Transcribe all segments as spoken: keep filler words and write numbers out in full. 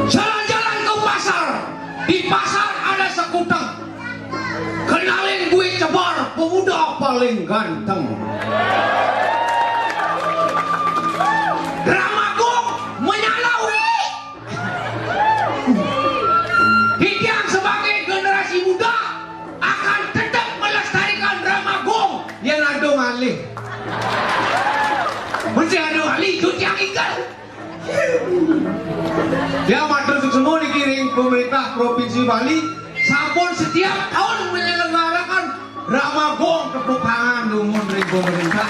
Jalan-jalan ke pasar. Di pasar ada sekuteng. Kenalin, gue Cebar, pemuda paling ganteng. Drama Gong menyala, Wi. Titiang sebagai generasi muda akan tetap melestarikan drama Gong. Yang ada ngalih. Mesti ada ngalih, cuci yang ikan. Ya, matur suksma niki ring pemerintah Provinsi Bali, sampun setiap tahun menyelenggarakan drama Gong. Tepuk tangan dumun ring pemerintah.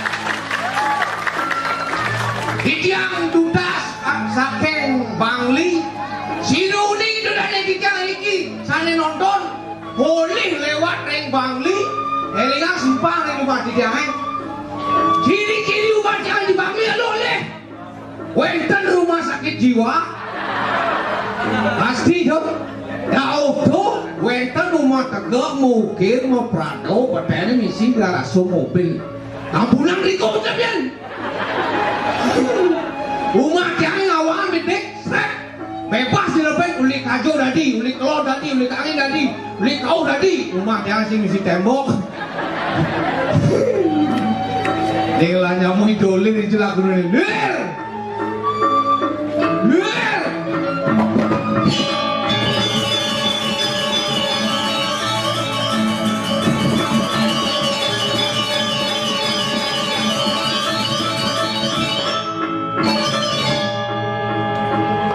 Titiang dutas saking Bangli, sinuni dudas titiang niki sane nonton, polih lewat ring Bangli, elingang simpang ring rumah titiange. Ciri-ciri rumah titiang di Bangli, aduh, oleh wenten rumah sakit jiwa. Pasti, Jok. Dauh to, wenten rumah tegak, mukir, maprado, petene misi garasa mobil. Ampunang riko, sampeyan. Rumah tiang ngawang bedik, sret. Bebas dilepek, uli kajo dadi, uli kelo dadi, uli kangin dadi, uli kauh dadi. Rumah tiang sing misi tembok. Ning lah nyamuk idolir, ijo lagu ne. Lir! Lir!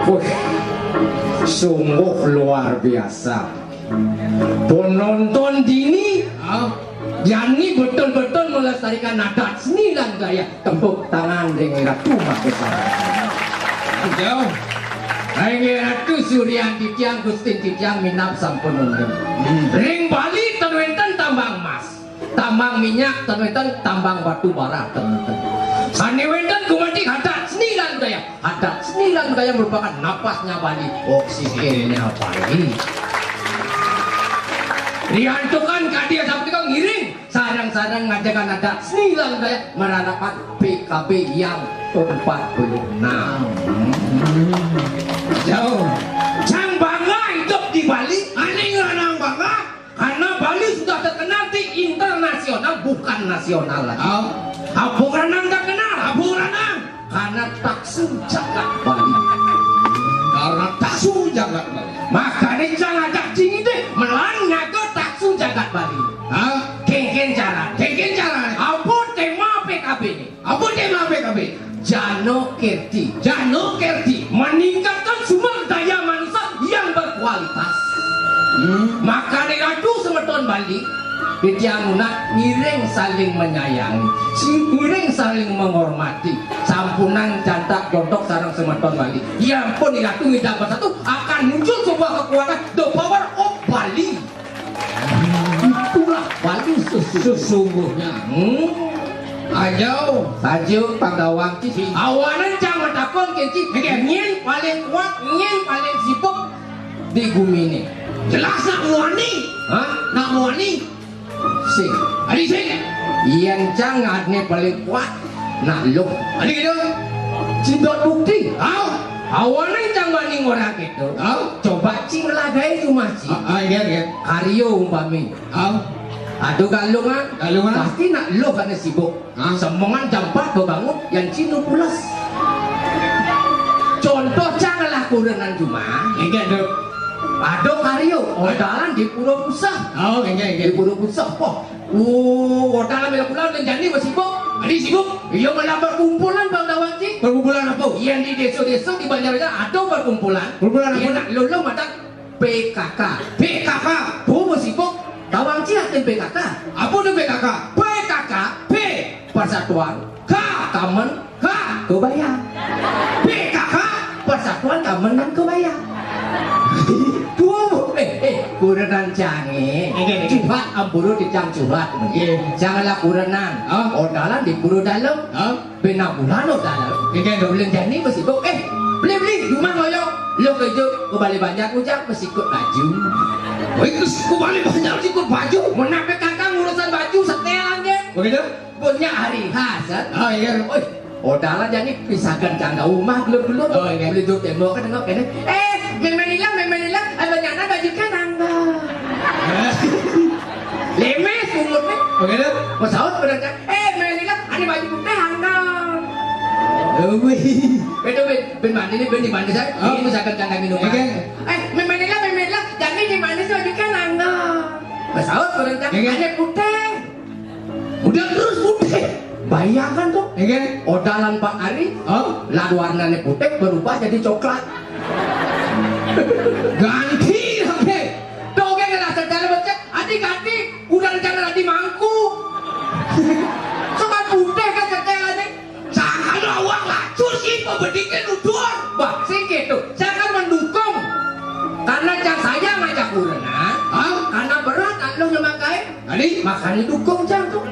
Wih, sungguh luar biasa. Penonton dini, ah, jani betul-betul melestarikan adat seni lan budaya. Tepuk tangan ring Ratu Mahkota. Jauh. Ring Ratu Suryan titiang, Gustin titiang minab sampun nundun. Hmm. Ring Bali ten wenten tambang emas. Tambang minyak ten wenten, tambang batu bara ten wenten. Sane wenten gumanti adat seni lan budaya. Adat seni lan budaya merupakan napasnya Bali, oksigennya Bali. Riantukan kadi sapunika ngiring sareng-sareng ngajegang adat seni lan budaya maranapan P K B yang empat puluh enam. Jauh. Cang bangga idup di Bali. Ane ngranang bangga. Karena Bali sudah terkenal di internasional, bukan nasional lagi. Oh. Apa ngranang terkenal? Apa ngranang? Karena taksu jagat Bali. Karena taksu jagat Bali. Makane cang ajak cing deh, melang nyaga taksu jagat Bali. Hah? Kengken cara. Kengken cara. Apa tema P K B ini? Apa tema P K B? Jano Kerti. Jano Kerti. Meningkatkan sumber daya manusia yang berkualitas. Hmm. Makane ratu semeton Bali, titiang nunas ngiring saling menyayangi, sing-, ngiring saling menghormati. Sampunang cantak jontok sareng semeton Bali. Ya ampun, ratu ngidang bersatu akan muncul sebuah kekuatan, the power of Bali. Itulah Bali sesungguhnya. Hmm. Ayo, saja Pandawang Ciki. Awanan cang matakon keci, nggih, nyen paling kuat, nyen paling sibuk di gumi ini. Jelas nak muani. Hah? Nak muani. Sing. Ari sing. Yen cang adne paling kuat, nak luh. Ari gitu. Cindot bukti. Au. Awanan cang bani ngorang gitu. Au. Coba cing lagae cuma cing. Ah, ah, iya, iya. Karyo umpami. Au. Aduh, galungan. Galungan. Pasti nak luh karena sibuk. Ah. Semongan jam empat bebangun, yang cinu pulas. Contoh cang lah kurenan cuma. Enggak, Dok. Aduh, karyo. Odalan di Pura Puseh. Oh, enggak, enggak. Di Pura Puseh, poh. Oh, odalan mela pulang dan jani masih sibuk. Ari sibuk. Iya, malah perkumpulan Bang Dawang Cik. Perkumpulan apa? Yang di desa-desa, di banjar-banjar ada perkumpulan. Perkumpulan apa? Iya, nak luh-luh matak P K K. P K K. Bu, masih sibuk. Dawang Cik, arti P K K. Apa tu P K K? P K K. P, persatuan. K, kamen. K, kebaya. P K Menang kok bayar. Duh, eh, eh, kurenan cangé. Nggih, nggih. Curhat ampura titiang curhat. Nggih. Janganlah kurenan. Oh. Odalan di pura dalem. Oh. Bén abulan odalan. Nggih, nggih. Dolen jani masih kok. Eh, beli, beli, rumah ngoyo. Lo kerja ke Balé Banjar, ujang masih kok baju. Woi, terus ke Balé Banjar ikut baju. Menape kakang urusan baju setelan, nggih. Begitu? Punya hari khas, kan? Oh, iya. Oi, odalan jani pisakan cangga umah gelut-gelut. Oh, iya. Beli jok tembok kan tengok kene. Eh, mémé Lila, mémé Lila, ada nyana baju kan angga. Lemes umurnya. Begitu? Mau saut bener kan? Eh, mémé Lila, ada baju putih angga. Wih. Betul, ben, ben mandi nih, ben di mana saya? Oh. Ini misalkan cangga minum. Iya. Eh, mémé Lila, mémé Lila, jani di mana sih baju kan angga? Mau saut bener kan? Iya. Ada putih. Udah terus putih. Bayangkan tuh. Iya kan? Odalan Pak Ari, oh, lad warnanya putih berubah jadi coklat. Ganti lagi. Tuh kan ngerasa cara becek, adik-adik, udah rencana nanti mangku. Sobat putih kan setelannya. Sangkan awak lacur sih pembediknya nudur. Bah, sing gitu. Saya kan mendukung. Karena cang sayang aja kurenan. Hah? Karena berat anu nyemak kain. Tadi? Makanya dukung cang tuh.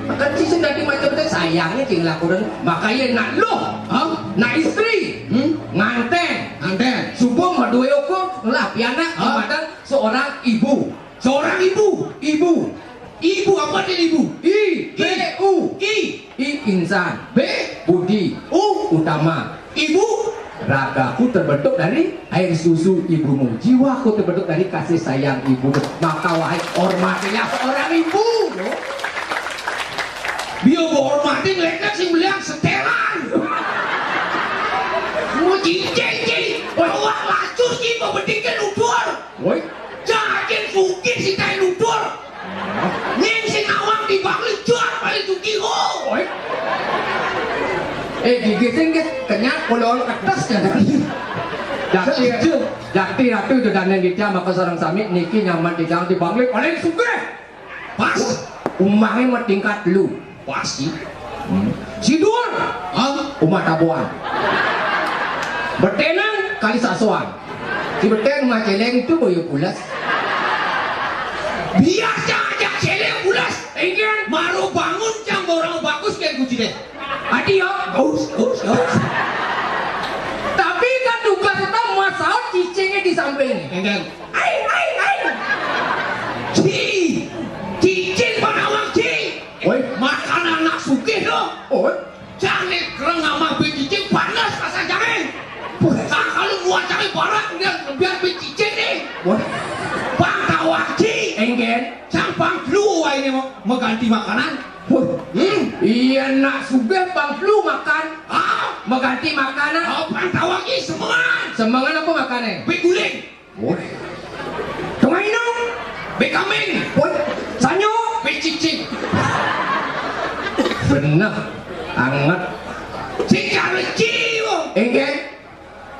Makan sih dadi macam teh sayangnya cing lakukan. Makanya nak lo, hah? Nak istri, hmm? Nganten. Nganten. Subuh madue ukur, ngelah pianak, hah? Kepada seorang ibu. Seorang ibu. Ibu. Ibu apa nih ibu? I, B, U. I. I insan. B. Budi. U. Utama. Ibu. Ragaku terbentuk dari air susu ibumu. Jiwaku terbentuk dari kasih sayang ibu. Maka wahai hormatilah seorang ibu. Bio hormati ngelekat sing beliang setelan. Mau cincin ci. Wah, lacur ci pembediknya nudur. Woi. Jangan sugih si tai nudur. Nying sing awang di Bangli jual paling sugih ho. Woi. Eh, gigi sing guys, kenyal kalau kertas ya. Jakti, jakti ratu itu dan yang kita maka sareng sami niki nyaman di jalan di Bangli paling sugih. Pas. Umahnya mah tingkat lu. Pasti. Hmm. Si Dul, hah? Umat tabuan. Betenan kali sasuan. Si beten rumah celeng itu boyo pulas. Biar cang ajak celeng pulas. Enggak. Maru bangun cang orang bagus kayak kucing deh. Adi ya. Aus, aus, aus. Tapi kan tugas kita masalah cicingnya di samping. Enggak. Ai, ai, ai. Ci, cicing panawang ci. Oi. Makanan anak sugih lo. Oi. Jangan kereng sama bicicing panas rasa jangan. Nah, kalau buat cari barat kemudian biar bicicing nih. Wah. Bang Tawaki. Enggen. Sang Bang Flu ini mau mengganti makanan. Wah. Hmm. Iya nak sugih Bang Flu makan. Ah. Mengganti makanan. Oh, Bang Tawaki semengan. Semengan apa makannya? Biguling. Woi. Tengah ino. Bekambing. Woi. Sanyo. Becicing. Bener. Anget. Cik reci wo. Enggak.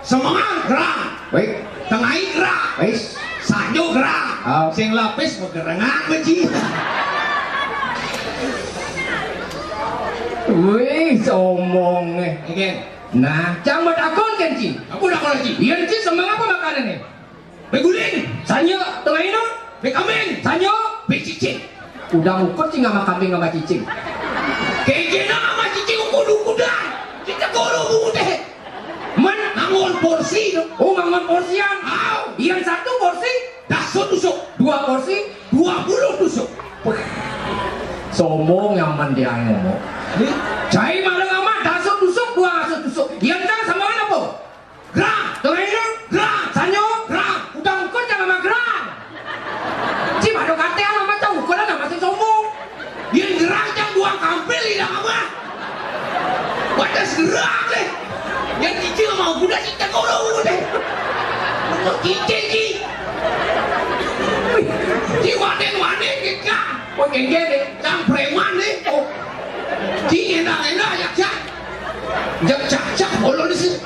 Semangat gerak. Baik. Tengah gerak. Baik. Sanyo gerak. Ah. Sing lapis begerengan beci. Wih, sombong eh. Enggak. Nah, cang mau takon kan ci? Aku takon lagi. Iya ci semangat apa makanan nih? Beguling. Sanyo, tengah ino. Bekambing. Sanyo. Becicing. Udah ukur sih sama kambing sama cicing. Kejena sama cicing ukur ukuran. Kita koro deh. Men. Nangon porsi no. Oh, nangon porsian. Au. Yang satu porsi. Daso tusuk. Dua porsi. Dua puluh tusuk. Sombong nyaman dia ngomong. Cai malah amat daso tusuk, dua daso tusuk. Yang kan sama apa? Gerang. Tengah ini? Gerang. Sanyo? Gerang. Udah ukur jangan sama gerang. Ci pada kate sama cang ukuran sama sing sombong. Dia gerang cang buang kampil di dalam apa? Batas gerang deh. Yang cicing sama udah sih cang orang deh. Mau cicing ci. Ci waden waden kita. Wah, kengke deh. Cang preman nih. Oh. Ci enak-enak ya cang. Jak jak jak bolo di sini.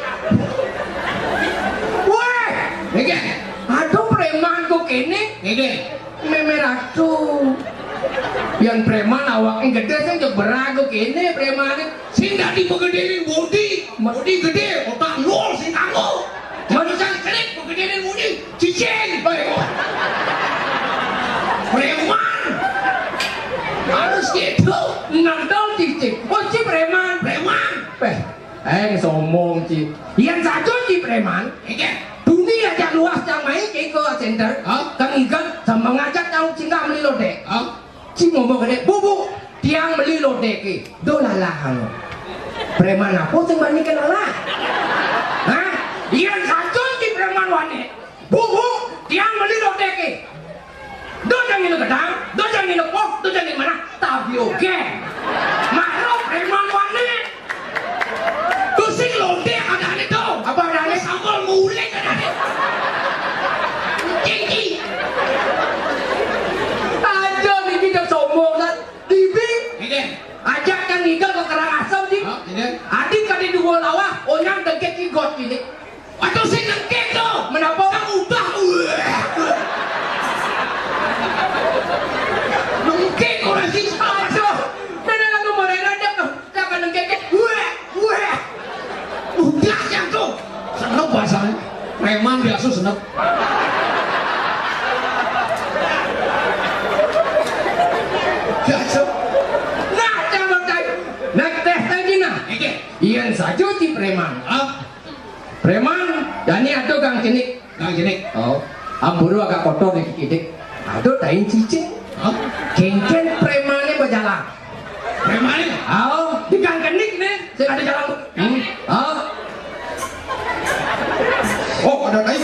Weh, nggih. Aduh preman kok kene. Nggih. Meme ratu. Yang preman awaknya gede sing jek berag kok kene preman. Sing dadi pegedene bodi. Bodi gede, otak nol sing kanggo. Men Ngomong ci. Yén saja ci préman. Iki. Duni ajak luas cang mai ci ka center. Hah? Kang Igan sama ngajak cang singgah meli lodék. Hah? Ci ngomong gedé, "Bu, Bu, tiang meli lodék ki." Do lalah anu. Préman apa sing bani kena lah? Hah? Yén saja ci préman wani. "Bu, Bu, tiang meli lodék ki." Do jang ngene gedang, do jang ngene poh, do jang ngene manah, tapi ogé. Maro préman wani. Tusing lodék adané do. Apa adané? Sambal mulih adané. Cingki. Aja niki jang sombong kan. Dibi. Ini. Ajak kan ngigel ke Karangasem, Dik. Hah, ini. Adik kadé dua lawah, onyang dengkek kigot ini. Waduh, sing nengkek to. Menapa? Sing udah. Nengkek ora sing. Aduh, dene lagu morena dek to. Kapan nengkek? Wah, wah. Udah yang to. Senep bahasane. Preman biasa senep. Biasa. Nah, jangan tai. Nek teh tadi nah. Iki. Yén saja ci préman. Ah. Préman, jani ada gang cenik. Gang cenik. Oh, ampuru agak kotor nih kidik. Ada tain cicing. Hah? Kéngkén prémané bejalan. Prémané? Oh, di gang cenik nih, sing ada jalan. Hmm. Oh. Oh, ada tain.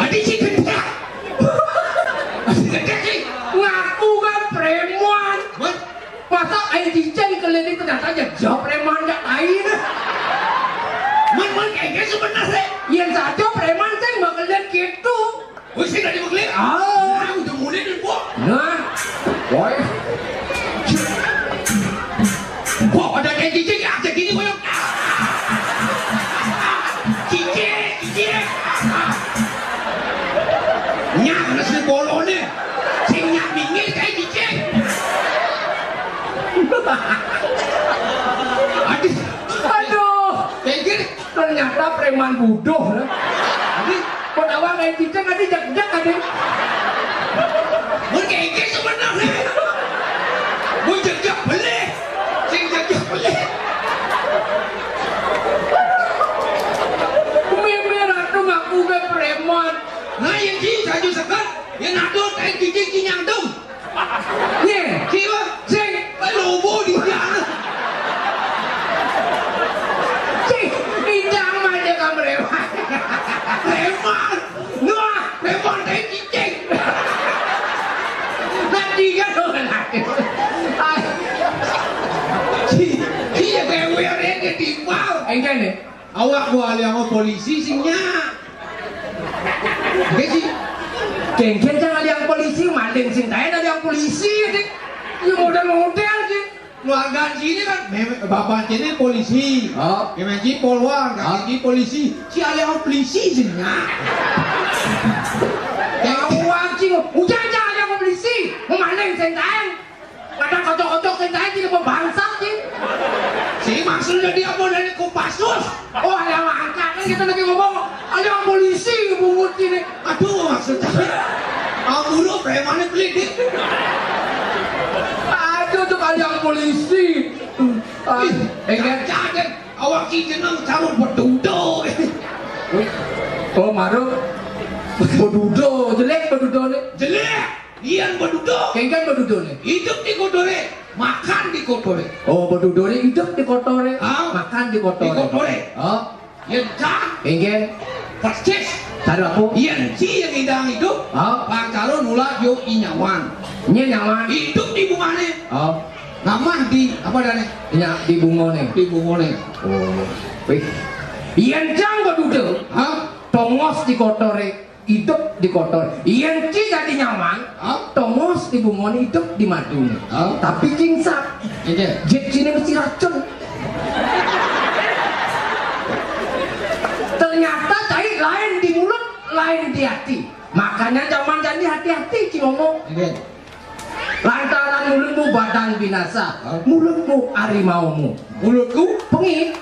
Adi si gedé. Adi gedé sih. Ngaku kan préman. What? Masa aing cicing keliling ternyata ya jawab preman jak lain. Man, man, kayak gitu sebenarnya. Yang satu preman teh bakal lihat gitu. Wis sih tadi bakal lihat. Ah. Nah, udah mulai nih, Bu. Nah, boy. Wah, ada kayak cicing ya, kayak gini, boy. Cicing, cicing. Nyak, nasi bolone. Sing nyak mingil kayak cicing. Aduh. Aduh. Kayak gini. Ternyata preman bodoh, ya. Aduh. Kok awak kayak cicing, tadi jak-jak, tadi. Mun kayak gini sebenarnya. Mun jak-jak beli. Sing jak-jak beli. Mimi ratu ngaku ke preman. Nah, yang ci saju sekat, yang atuh kayak cicing cinyang dong. Nih, kiwa, sing, lobo di sana. Sing, idang aja kamu lewat. Preman. Wah, preman teh cicing. Nanti kan lo lagi. Ci, ci ya kayak weird ya, dia timpal. Enggak nih. Awak gua aliang polisi sing nyak. Oke sih. Kéngkén cang aliang polisi, maling sing taén aliang polisi, Dik. Ya model-model sih. Keluarga sini kan, meme-, bapak sini polisi. Oh. Meme sini polwan, kakek sini polisi. Si aliang polisi sih, nah. Awak sih, udah aja aliang polisi. Maling sing taén. Kadang kocok-kocok sing taén jadi pembangsat sih. Si maksudnya dia mau dari Kopassus. Oh, ada yang angkat kan kita lagi ngomong, ada yang polisi bungut sini. Aduh, maksudnya. Ampun, premannya pelit, Dik. Aduh, tuh kali yang polisi. Ah, ih, enggak. Jangan, awak ki jeneng calon pedudo. Oh, maru. Pedudo, jelek pedudo nih. Jelek. Yén bedudo. Kéngkén bedudo nih. Hidup di kotore, makan di kotore. Oh, bedudo nih hidup di kotore, ah, makan di kotore. Di kotore. Oh. Yén cang. Kéngkén. Persis. Cara apa? Yén ci yang ngidang hidup, ah, pangkaro nulak yo inyawan. Nyé nyawan. Hidup di bungane. Oh. Namah di apa dane? Nya di bungone. Di bungone. Oh. Wih. Yén cang bedudo. Hah? Tongos di kotore. Idup di kotor. Yén ci dadi nyaman, hah? Tongos di bungone idup di madune. Hah? Tapi cingsap. Iya. Jit sini mesti racun. Ternyata cai lain di mulut, lain di hati. Makanya zaman jadi hati-hati ci ngomong. Iya. Lantaran mulutmu badan binasa, hah? Mulutmu harimaumu. Mulutku? Pengit.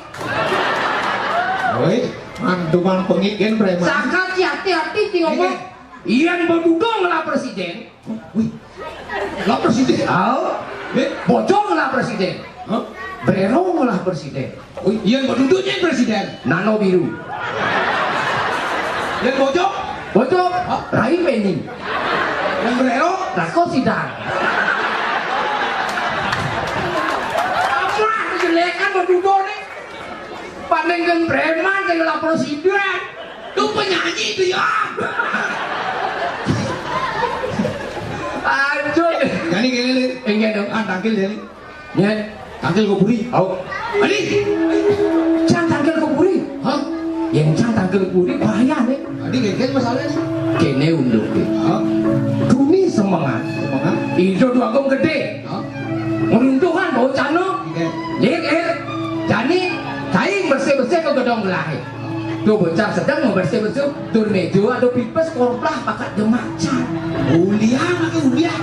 Woi, manduman pengit kan preman. Saka ci hati-hati ci ngomong. Ini. Yén bedudo ngelah presiden. Wih. Lah presiden. Au. Bojong lah presiden. Hah? Brérong lah presiden. Oh, yén badudut nyén presiden. Nano biru. Yén bojong? Bojong. Hah? Rai Pening. Yén brérong? Rako Sidang. Apa kejelekan badudut né? Bandingkan preman dengan lapor sidan. Lu penyanyi itu ya. Aduh. Jadi gini nih. Enggak dong, ah, tangkil jadi. Ya, tangkil kok buri. Au. Adi. Cang tangkil kok buri. Hah? Yang cang tangkil kok buri bahaya nih. Adi gini masalahnya. Kene unduk deh. Hah? Duni semangat. Semangat. Itu dua gong gede. Hah? Ngeruntuhan bau cano. Iya. Lir, ir. Jani, kaing bersih-bersih ke gedong gelahe. Tuh bocah sedang mau bersih-bersih. Tur mejo ada pipes korplah pakat gemacan. Uliang aku uliang.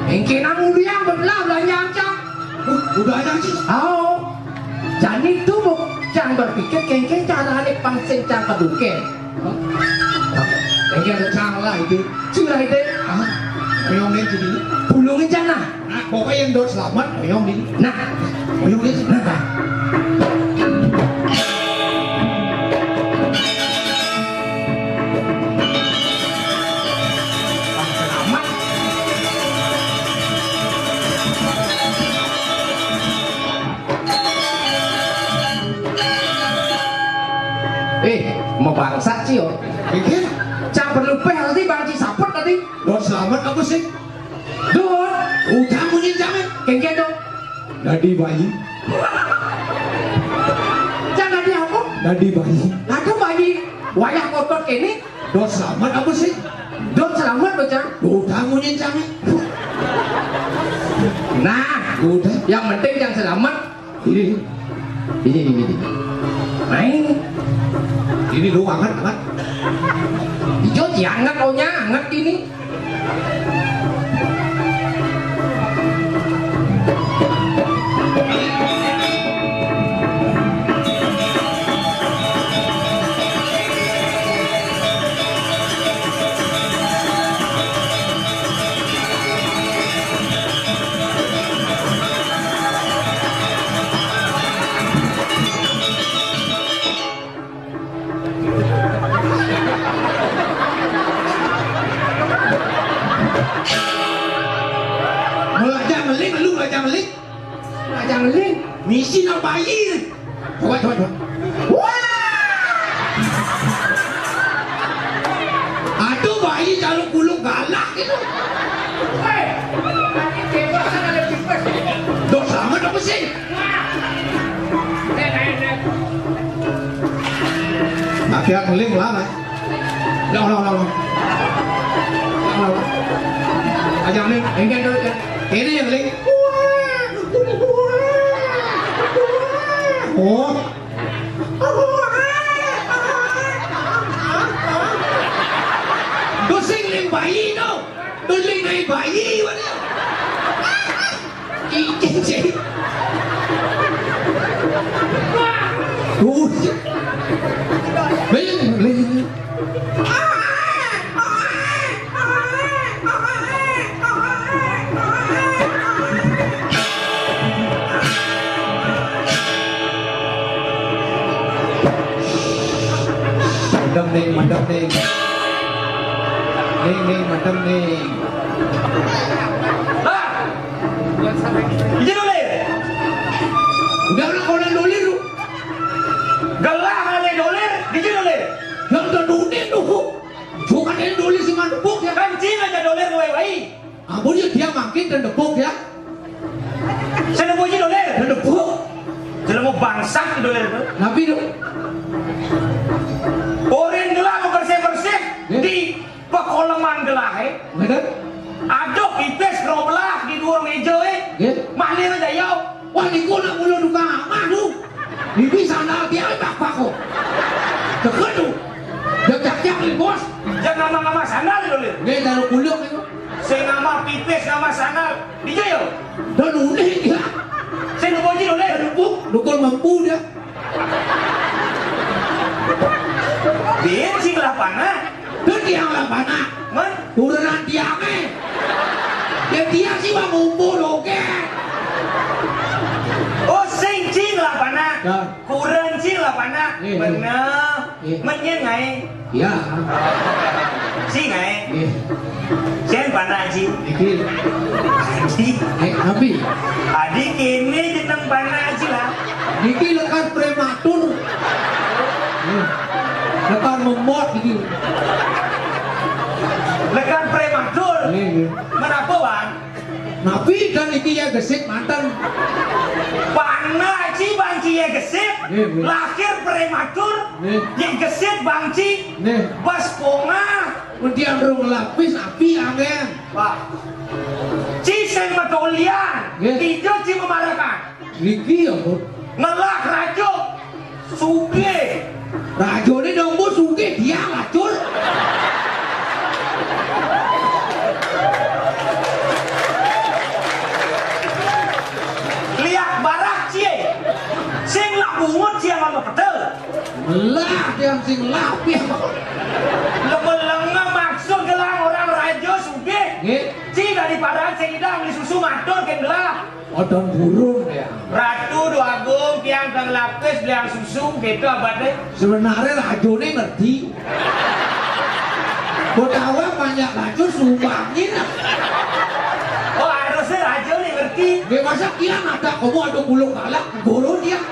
Engke nang uliang bebelah belanja aja. Uh, udah aja sih. Au. Jani tuh bocah berpikir kengke carane pangsen cang keduken. Hah? Kengke ada cang lah itu. Curah itu. Ah, yang main jadi. Pulungin cang lah. Nah, pokoknya yang dot selamat, oyong di. Nah, oyong di. Nah. Eh, mau bangsat sih yo. Pikir, cang perlu peh tadi bangci sapet tadi. Dot selamat apa sih? Duh, udah munyi jangan. Kengken dong. Dadi bayi. Jangan di apa? Dadi bayi. Ada bayi. Wayah kotor kene. Dot selamat apa sih? Dot selamat, bocah. Udah munyi jangan. Nah, udah. Yang penting yang selamat. Ini, ini, ini, ini. Main. Ini lu anget, anget. Ijo dianget, onya anget ini. Belajar ngeling, lu belajar ngeling. Belajar ngeling. Misi nang bayi. Coba, coba, coba. Wah! Aduh, bayi kalau kuluk galak gitu. Hei, tadi tembak kan ada tipes. Dot selamat apa sih? Wah! Eh, eh, eh. Nah, pihak ngeling lah, lah. Ulang, ulang, ulang, ulang. Ulang, ulang. Aja ngeling, engke dulu ya. Ini yang ngeling. Oh. Tuh sing ngeling bayi tuh. Tuh ngeling bayi, mana? Ijin sih. Wah. Beli, beli. Madam ning, madam ning. Ning, ning, madam ning. Lah, Ije dolir. Udah lah, kalau dolir lu. Gelah ale dolir, ije dolir. Yang udah dolir lu. Bukan yang dolir sing ngebuk ya. Kan cing aja dolir wai-wai. Ampun ya, dia makin dan debuk ya. Saya nemu ije dolir. Dan debuk. Jelema bangsat di dolir itu. Nabi lu. Orin gelah mau bersih-bersih. Ya. Di Pekoleman gelahe. Bener? Aduh, pipis roblah di dua meja, eh. Nggih. Mah lir aja, yo. Wah, niku nak mula duka amah, nu. Niki sandal tiang tak pako. Deket, nu. Jajak-jak, nih, bos. Jangan ngama-ngama sandal, lho, lir. Nggih, dalu kuluk, niku. Sing ngama pipis, ngama sandal. Dija, yo. Dan unik, ya. Sing nuju, lho, lir. Dan empuk, dukul mampu, dia. Biar sing lah panah. Dadi tiang lah panah. Man? Turunan tiangé. Ya tiang sih mah ngumpul oke. Ya. Kuren ci lah panak. Iya, iya. Bener. Iya. Menyen ngai. Ya. Ci ngai. Iya. Sen panak ci. Iki. Adi. Eh, tapi. Adi kene jeneng panak ci lah. Iki lekas prematur. Iya. Lekas memot iki. Lekas prematur. Iya, iya. Menapa, Wan? Napi dan iki ya gesik manten. Panak ci bang ci ya gesik. Nggih, nggih. Lahir prematur. Nggih. Ya gesik bang ci. Nggih. Bas pongah. Mun tiang rung lapis api anggen. Wah. Ci sing matolian. Nggih. Ijo ci memarakan. Niki ya, Bu. Ngelah raja sugih. Rajane dong, Bu, sugih dia lacur. Liak barak cie. Sing lak bungut cie ngono pedel. Lah, dia sing lapih. Lebe lenga maksud gelang orang raja sugih. Nggih. Ci daripada sing idang beli susu matur ke gelah. Odong burung ya. Ratu Dwagung tiang kang lapis beliang susu gitu abate. Sebenarnya rajone ngerti. Botawa banyak lacur sumbangin. Oh, harusnya rajone ngerti. Nggih, masa dia ada kamu ada bulung galak guru dia.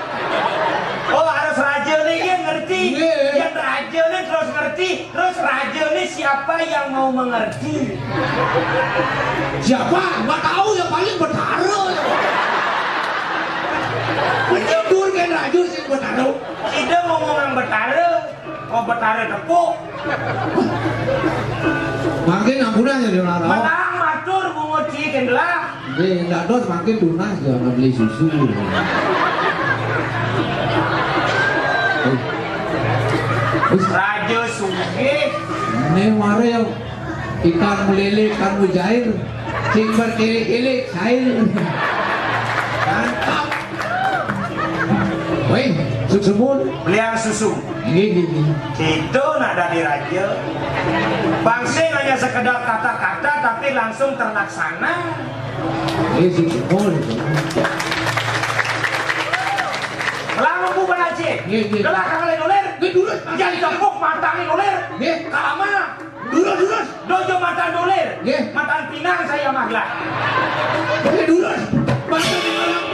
Oh, harus rajone yang ngerti. Nggih. Yang rajone terus ngerti. Terus raja ini siapa yang mau mengerti? Siapa? Nggak tahu, ya paling betara. Menyindir kan raja sing betara. Kita ngomong yang betara, oh betara tepuk. Mangkin ampunan ya, Dona Rao. Menang matur bungut ci kendela. Nggih, ndak dos mangkin tunas ya beli susu. Eh. Wis. Raja sugih. Ini mare ya ikan melele, ikan mujair. Sing berkele-kele, cair. Mantap. Weh, susumun. Beliang susu. Nggih, nggih, nggih. Itu nak dadi raja. Bang sing hanya sekedar kata-kata tapi langsung terlaksana. Nggih, susumun. Lalu Bu Banaci. Nggih, nggih. Gelah kang le dolir. Nggih, durus. Jadi tepuk matangin dolir. Nggih. Kalama. Durus, durus. Dojo matan dolir. Nggih. Matan pinang saya mah gelah. Nggih, durus. Matan pinang.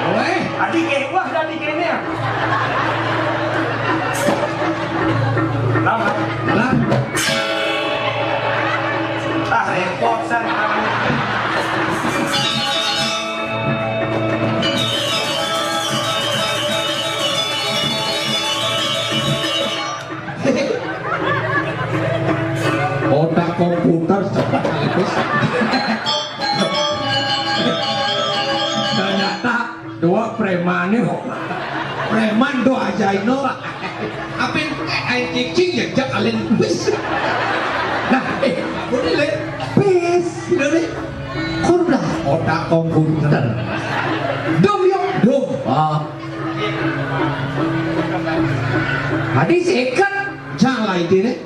Weh. Adi kewah dan di kene. Lama. Lah. Ah, repot san kamu. Otak komputer cepat ngelipis. Ternyata dua preman nih. Preman do aja ino. Apin ain cicing ya jak alin bis. Nah, eh, udah le. Bis, udah le. Korban. Otak komputer. Dum yo. Dum. Ah. Adi seket. Jangan lah ide nih.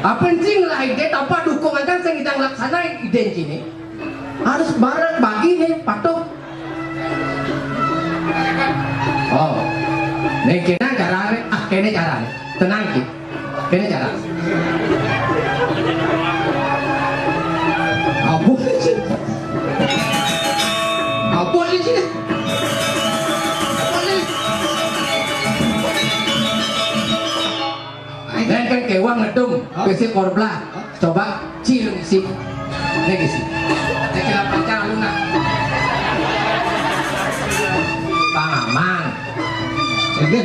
Apa sih ngelah ide tanpa dukungan kan sing idang laksana ide sini. Harus bareng bagi nih patuh. Oh. Nih kena cara nih. Ah, kena cara nih. Tenang ki. Kene cara. Apa sih? Apa sih? Apa sih? Nen kan kewang ngedum, hah? Besi korbla. Hah? Coba cilung isi. Nek isi. Nek kira pacang lu nak. Pang aman. Ini,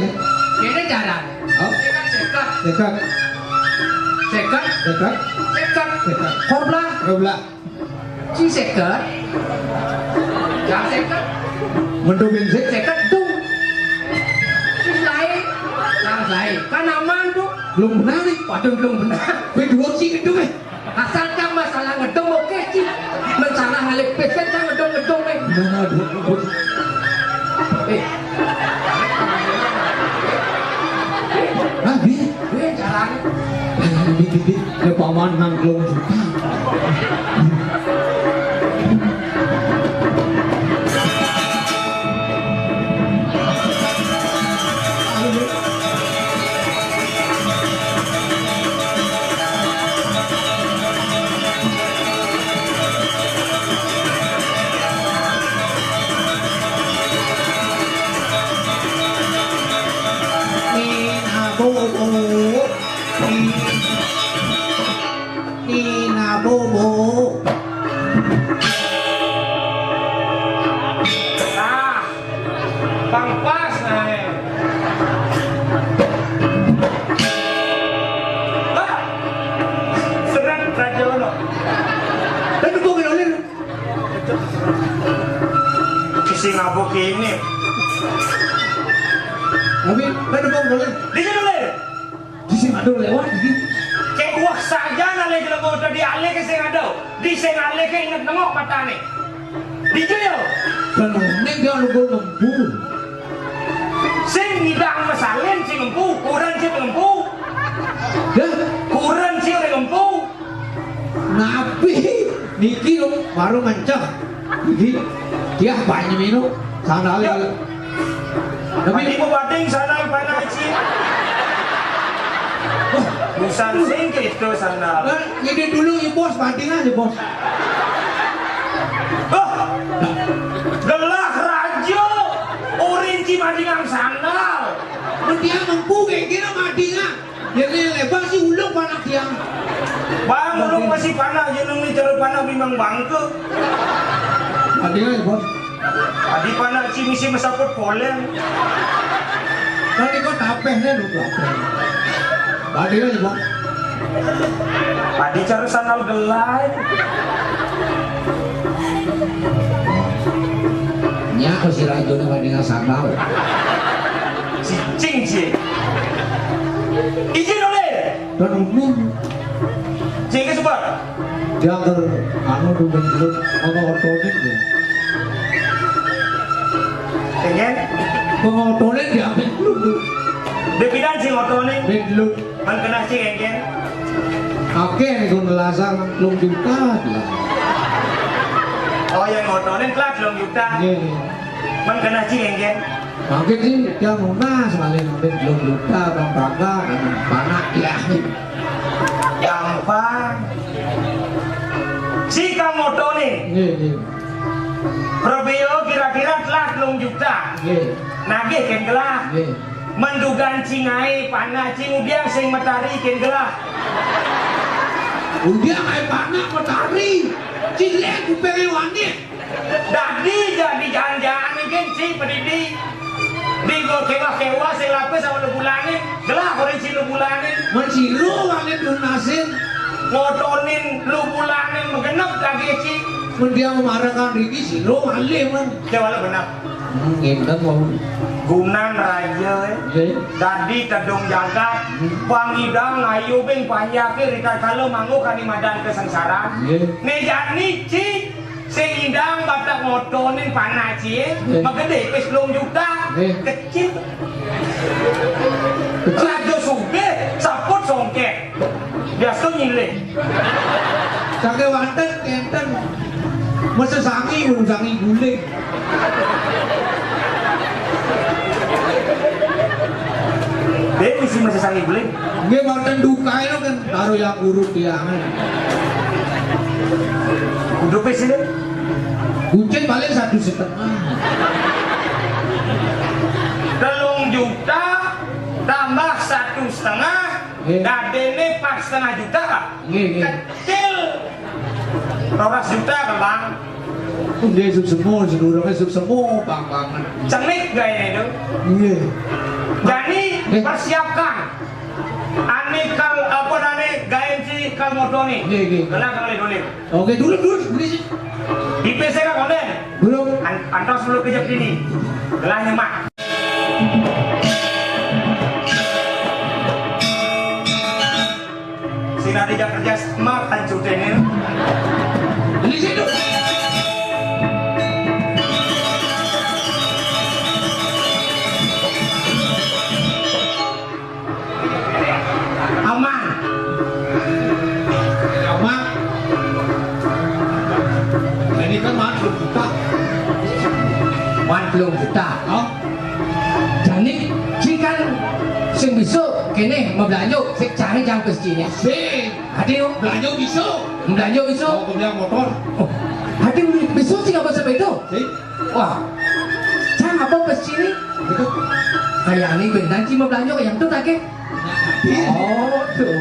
ini cara. Oh. Ini kan seket. Seket. Seket. Seket. Seket. Seket. Kopla. Kopla. Ci seket. Yang seket. Mendungin sik. Seket tuh. Ci lain. Yang lain. Kan aman tuh. Belum benar nih. Waduh, belum benar. Gue dua ci itu, eh. Asal kan masalah ngedong oke sih. Masalah ngalih pesen kan ngedong-ngedong eh. Nah, nah, dua, dua. Eh. Nah, bi. Eh, jalan. Bi, bi, bi. Ya paman nang belum buka. Sing apa kene? Tapi kan apa boleh? Di sini boleh. Di sini ada lewat iki. Kek wah saja nale jelema udah di ale ke sing ada. Di sing ale ke inget nengok matane. Di yo. Kan ning dia lu ngembu. Sing ngidang mesalin sing ngempu, kuren sing ngempu. Dah, kuren sing ngempu. Napi niki lho baru menceh. Iki dia banyu minum sandal. Yo. Tapi ini mau banding sandal panah ci. Busan sing itu sandal. Kan ini dulu ya bos, banding aja bos. Oh, gelah raja, urin ci bandingan sandal. Dia ngempu kayak gini bandingan. Jadi lebar sih ulung panak tiang. Bang, ulung masih panak, jeneng nih cara panak bimbang bangke. Tadi aja bos. Tadi panak si misi mesaput poleng. Tadi kok tapeh nih lu tapeh. Tadi aja bos. Tadi cara sandal gelai. Nya kok si rajo nih bandingan sandal. Cicing sih. Izin oleh. Dan umum. Sehingga sebab. Dia ker anu tuh benjut sama otonik ya. Pengen? Pengotonik dia benjut tuh. Dia bilang sih otonik. Benjut. Man kena sih engken. Oke, nih gue ngelasar belum juta lah. Oh, yang ngotonin telat belum juta. Iya, iya. Man kena sih engken. Mangkin sih dia mau mas malah ngambil belum lupa bang bangga panak ya. Gampang. Si kang motonin. Nggih, nggih. Probio kira-kira telah telung juta. Nggih. Nagih ken gelah. Nggih. Mendugan cingai panak cingudiang sing matari ken gelah. Udiang ai panak matari. Cilek kupenge wanik. Dadi jadi jangan-jangan mungkin si pedidi. Di gua kewah-kewah sing lapis sama lu bulanin, gelah orang si lu bulanin. Menciru wangit lunasin. Ngotonin lu bulanin menggenep lagi si. Mun dia memarakan riki si lu malih man. Coba lu benar. Hmm, ngenten mau. Gunan raja, eh. Iya. Dadi tedung jagat, hmm. Pangidang ayu bing panjake rikala mangku kanimadan kesengsaraan. Iya. Ne jani ci Sing idang batak motonin panak cie, nggih. Magede pis telung juta. Nggih. Kecil. Kecil. Raja sugih, saput songkeh. Biasa nyilih. Sake wanten kenten. Mesti sangi, urung sangi guling. Dia mesti mesti sangi guling. Nggih, wonten dukae lho kan karo yang urut tiangan. Udah pes ini. Kucing paling satu setengah. Telung juta tambah satu setengah, nggih. Dadene empat setengah juta. Nggih, nggih. Kecil. Rolas juta kan, Bang? Nggih, sub semu, sedurunge sub semu, Bang, banget. Cenik gaya itu. Nggih. Jadi, eh. Persiapkan. Ane kal apa nane gaen si kal moto ni. Nggih, nggih. Kena kang le dole. Oke, dulu, dulu, dulu sih. Di P C kan konden. Dulu. An antos dulu kejap ini. Gelah nyemak. Sing ade jak kerja sama kan cutene. Di situ. Aman. Aman. Ini kan mantul kita. Mantul kita. Oh. Jani, ci kan sing bisa kene mablanjo, sing cari jang pescine. Sing. Ade yo. Blanjo bisa. Blanjo bisa. Mau beli motor. Oh. Ade bisa sing apa sepeda? Sing. Wah. Cang apa pescine? Itu. Kayane bendan ci mablanjo kaya itu take. Oh, tuh.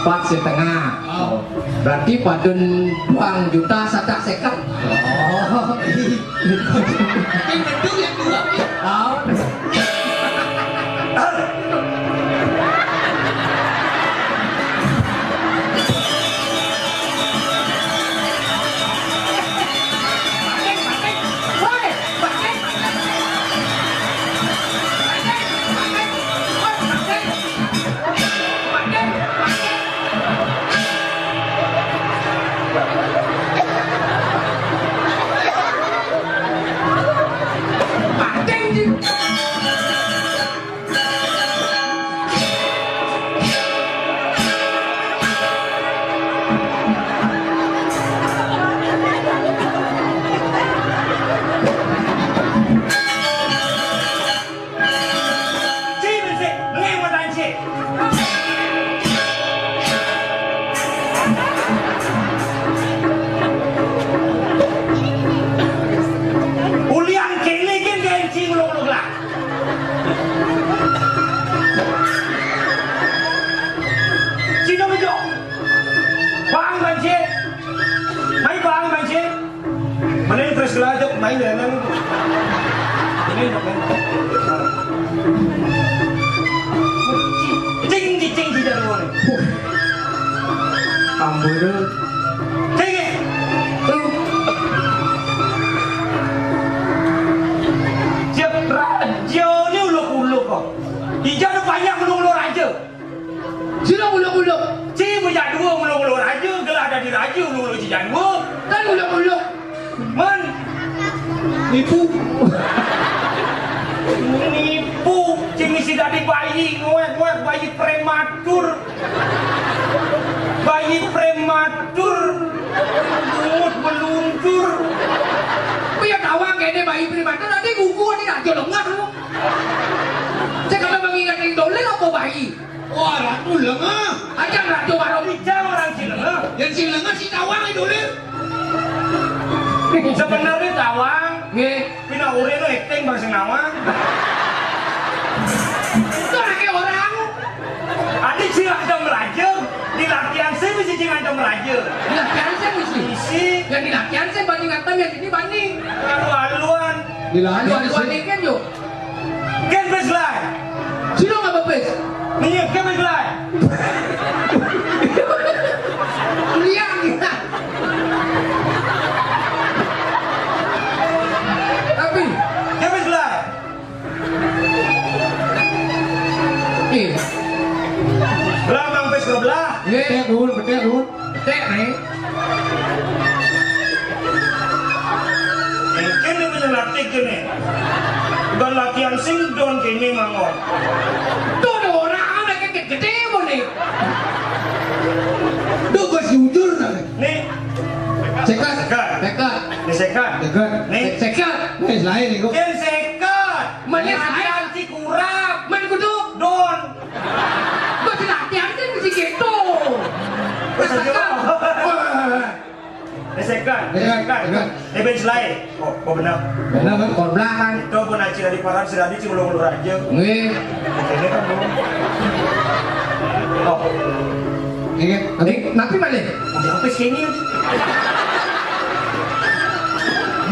Empat setengah. Oh. Berarti padun duang juta satak seket. Oh. Kan beduk yang dua, ya. Oh. Cing, cing, cing, cing, cing. Ampun. Cing. Siap raja ni uluk-uluk kok. Ija ada banyak uluk-uluk raja. Sira uluk-uluk. Ci bejadua uluk-uluk raja, gelah dadi raja uluk-uluk ci jadua. Kan uluk-uluk. Man. Nipu. Nipu. Ci misi dadi bayi, ngoek-ngoek bayi prematur. Bayi prematur. Bungut meluncur. Piye tawang kene bayi prematur, nanti gugu ni raja lengah lu. Saya kalau mengingat yang dolen apa bayi? Wah, ratu lengah. Aja ratu warung. Ija orang si lengah. Yang si lengah si tawang itu, Lir. Sebenarnya tawang. Nggih. Pina urip no acting bang sing nawang. Itu anaknya orang. Adi sing ngantem raja, di latihan sing mesti sing ngantem raja. Di latihan sing mesti. Isi. Yang di latihan sing banding ngantem, yang ini banding. Lalu-laluan. Di latihan sing. Lalu-laluan ini kan, yuk. Ken bes lai. Sino ngapa bes? Iya, ken bes lai. Iya, iya. Tapi ken bes lai. Iya. Belah mang bes ke belah. Iya. Betek dulu, betek dulu. Tek, nih. Mungkin dia punya latih gini. Bukan latihan sing don kene manggon. Tuh, ada orang ada gede-gede pun nih. Duh, bos jujur nah. Nih. Sekat. Sekat. Sekat. Nih sekat. Sekat. Nih. Sekat. Nih, selain nih, gua. Ken sekat. Mana latihan si kurap. Main kudu. Don. Kok si latihan kan mesti gitu. Wes, aja. Wah. Gesekan, gesekan. Gesekan. Eh, ben selain. Oh, oh, benar. Benar kan? Korblah kan? Itu pun aci dari paran, si Radi cuma ulur aja. Nggih. Ini kan belum. Oh. Iya, tapi, tapi mana? Udah apa sih ini?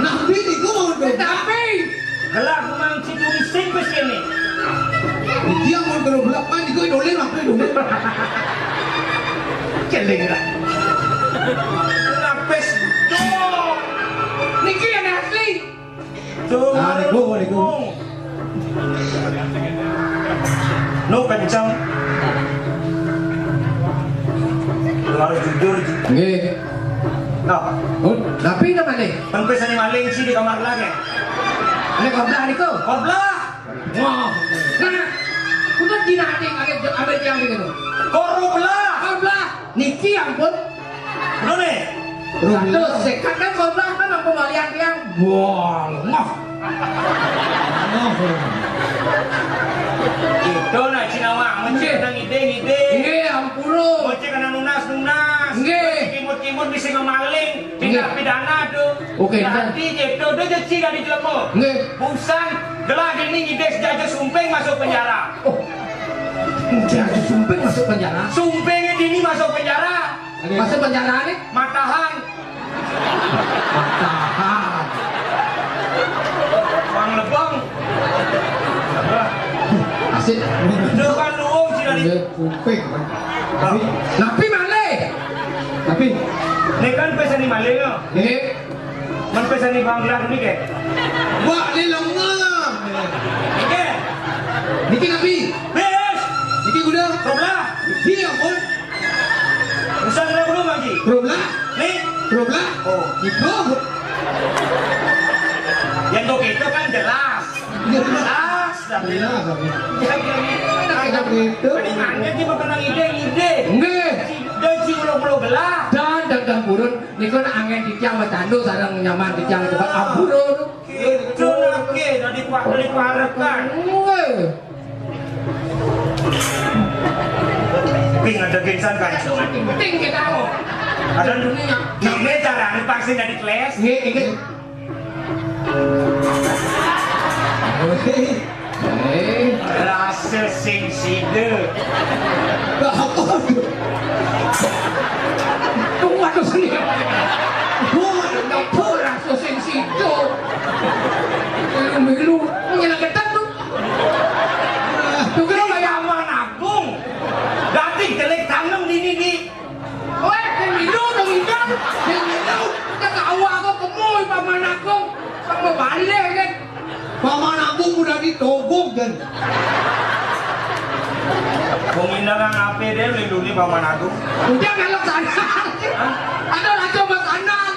Nabi niku mau dong. Tapi gelah memang si turis sing bes ini. Dia mau terus belak kan, itu dolen apa itu? Celing lah. Lapis. Tuh. Niki yang asli. Tuh. Nah, niku, niku. No kencang. Lu harus jujur. Nggih. Nah. Oh, tapi napa nih? Kan pesane maling sih di kamar lagi. Ini korblah niku. Korblah. Wah. Nah, kudu dinate kagek ambek tiang niku. Korblah. Korblah. Niki ampun. Lho nih. Terus sekat kan korblah kan apa malian tiang. Wah, lemah. Itu nak cinawa, mesti nang ide-ide. Nggih, ampun. Mesti kena nunas-nunas. Nggih. Mesti kimut-kimut, mesti ngemaling. Tindak pidana tuh. Oke, jadi itu udah jadi dari jelema. Nggih. Busan gelah ini ngide sejajar sumping masuk penjara. Oh. Sejajar sumping masuk penjara. Sumpingnya dini masuk penjara. Masuk penjara nih. Matahan. Matahan. Bang Lebong. Asik. Itu kan luwung sih dari. Iya, kuping. Tapi, tapi malih. Tapi ini kan pesan di malih ya. Nggih. Man pesan di Bangla ini ke. Wah, ini lengan. Oke. Niki nabi. Bes. Niki kuda. Roblah. Iya, pun. Usah kena belum lagi. Roblah. Nih. Roblah. Oh. Itu. Yang kok itu kan jelas. Iya, jelas. Jelas, tapi. Iya, iya. Enak, enak. Itu. Mending aneh sih makan ide-ide. Nggih. Dan si ulo-ulo gelah. Dan, dan, dan burun. Niku nak angin titiang macandu sareng nyaman titiang coba ampun. Itu lagi dari Pak, dari parekan. Nggih. Ping ada gensan kan. Penting kita mau. Ada dunia. Ini cara anu vaksin dari kelas. Nggih, nggih. Eh, rasa sing sida. Lah, apa? Tunggu aku sini. Gua nggak tahu rasa sing sida. Milu-milu. Togok, Jan. Wong Indah nang ape deh, lindungi Paman Agung. Udah, melok sana. Ada raja mas anak.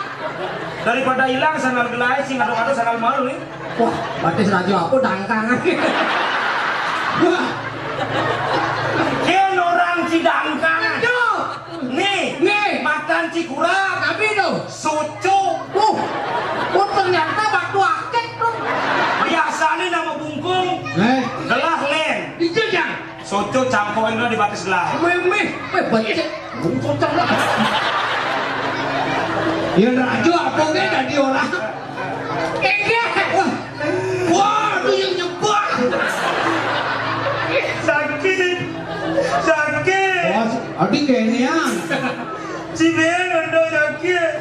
Daripada hilang sandal gelai, sing ado-ado sandal malu nih. Wah, batis raja apa dangkangan. Wah. Yen orang Cidangkangan. Aduh. Nih, nih. Makan cikurang. Tapi tuh. Soco. Uh, oh, ternyata batu akik tuh. Biasanya nama bungkung. Eh. Gelah len. Itu, Jang. Soco cangkokin di batis gelah. Meh, meh, meh, becek. Bungkung cocok lah. Ya, raja apa ge dadi orang? Kengke. Wah, wah, itu yang nyebak. Sakit. Sakit. Wah, adi kene ya. Cibeng endo sakit.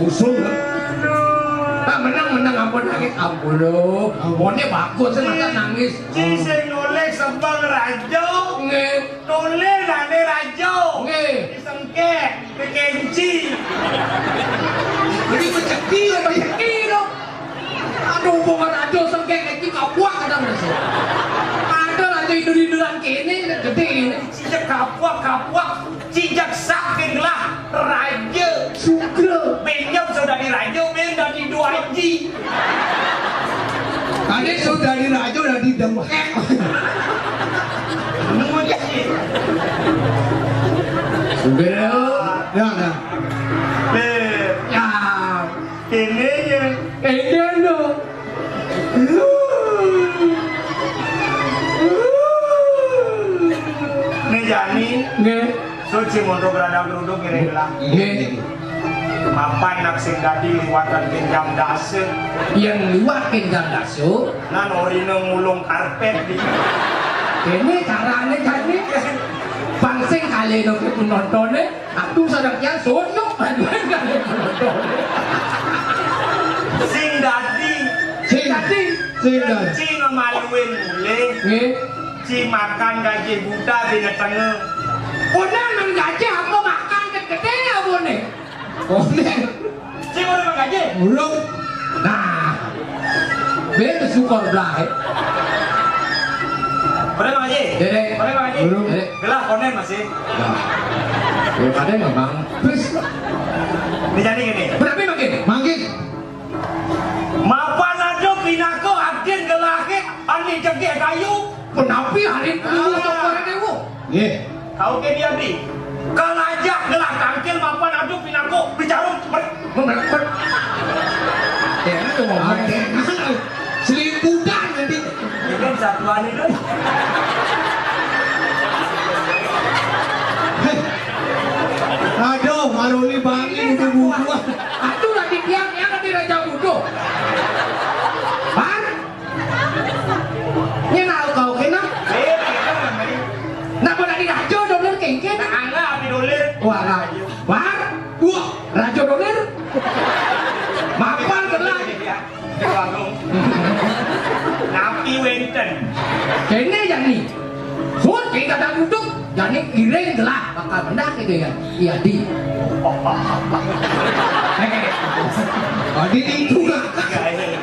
Usul. Aduh. Nah, menang, menang, ampun, nangis, ampun, lo. Ampunnya bagus, masa nangis. Ci sing noleh sembang raja. Nggih. Noleh lane raja. Nggih. Disengkek, dikenci. Jadi rezeki, rezeki, lo. Aduh, bunga raja sengkek, kenci kapuak, kadang, Mas. Ada raja idur-iduran kene, gede ini. Sejak kapuak, kapuak. Cijak sak ping lah raja. Suka. Benyam sudah diraja, ben dan di dua ji. Tadi sudah diraja, udah didengkek. Nunggu ji. Suka. Ya, ya. Eh, ya. Ini ya. Ini lo. Nih, Jani. Nggih. Suci mondok radang geruduk ngiring lah. Nggih. Mapan nak sing dadi liwatan genjang dasa. Yang liwat genjang dasa. Nan orine ngulung karpet di. Ini carane, Jani. Bang sing kalih nang penonton e. Aku sadang kian sonyok, aduh, enggak ada penonton. Sing dadi. Sing dadi. Sing dadi. Ci ngemaluin mulih. Nggih. Ci makan gaji buta dina tengah. Udah nang gaji apa makan gede-gede ya, Bu, nih? Oh, nih. Ci urung gaji. Urung. Nah. Beda syukur belah, eh. Boleh, Bang Haji? Dede. Boleh, Bang Haji? Urung. Dede. Gelah konen masih. Nah. Ya, ada memang. Terus. Ini jadi gini. Berapa makin? Makin. Mapan aja pinaka adin gelahe ani jegeh kayu. Penapi hari dulu. Ah. Sokore dewo. Nggih. Kau ke dia di. Kalajak gelah tangkil mapan adu pinako bicara ber ber ber. Ya, itu mau. Oke. Selimputan nanti. Ini kan satuan itu. Hei. Aduh, maruli bangin itu buku. Atuh lagi tiang yang nanti raja butuh. Bar. Nyen au kau kena. Eh, kita namanya. Nak boleh di raja dolir kengken. Angga api dolir. Wah, raja. Wah, wah, raja dolir. Mapan gelah. Di warung. Napi wenten. Kene jani. Sun, kita tak duduk. Jani iring gelah bakal mendak gitu ya. Iya, di. Adi itu. Gaib.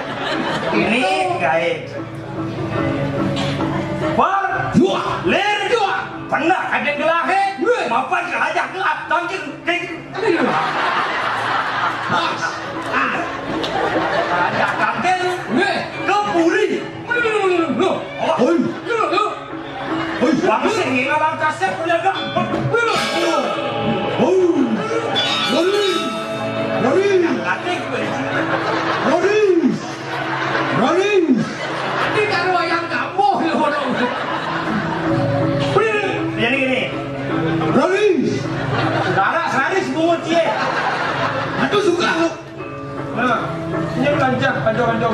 Ini gaib. Bar. Dua. Lir. Dua. Pernah ada gelahe. Weh. Mapan ke hajah gelap. Tangkil. Kik. Aduh. Pas. Ah. Hajah tangkil. Weh. Ke puri. Aduh. Oh. Oi. Aduh. Oi. Bangsa ini ngalang kasep udah gak. Oi. Lari. Lari. Lari. Lari. Raris. Ini karo ayam kampung ya, orang. Jadi gini. Raris. Darah Raris bungut ye. Aduh, suka. Nah, ini lancar, lancar, lancar.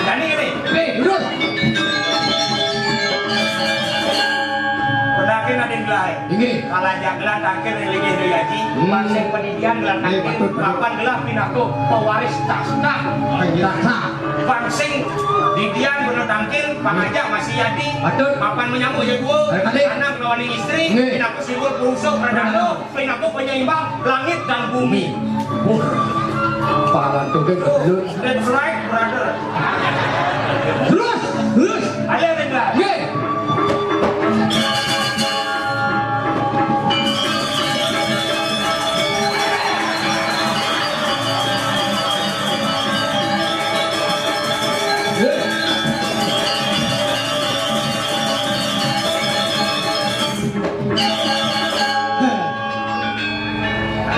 Jadi gini. Nih, terus. Pedakin ada yang gelai. Inggih. Kalajak gelah tangkil ring linggih Dwi Aji, hmm. Bang sing padidian gelah tangkil, patut, patut. Mapan gelah pinaka pewaris takhta. Takhta. Bang sing didian guna tangkil, pangajak masih yadi. Patut. Mapan menyambut ya dua. Anak melawan istri, nggih. Pinaka simbol pungsuk pradana, pinaka penyeimbang langit dan bumi. Wah. Palan tuh, guys, betul. That's right, brother. Terus, terus. Ayo, Tinggal. Ye.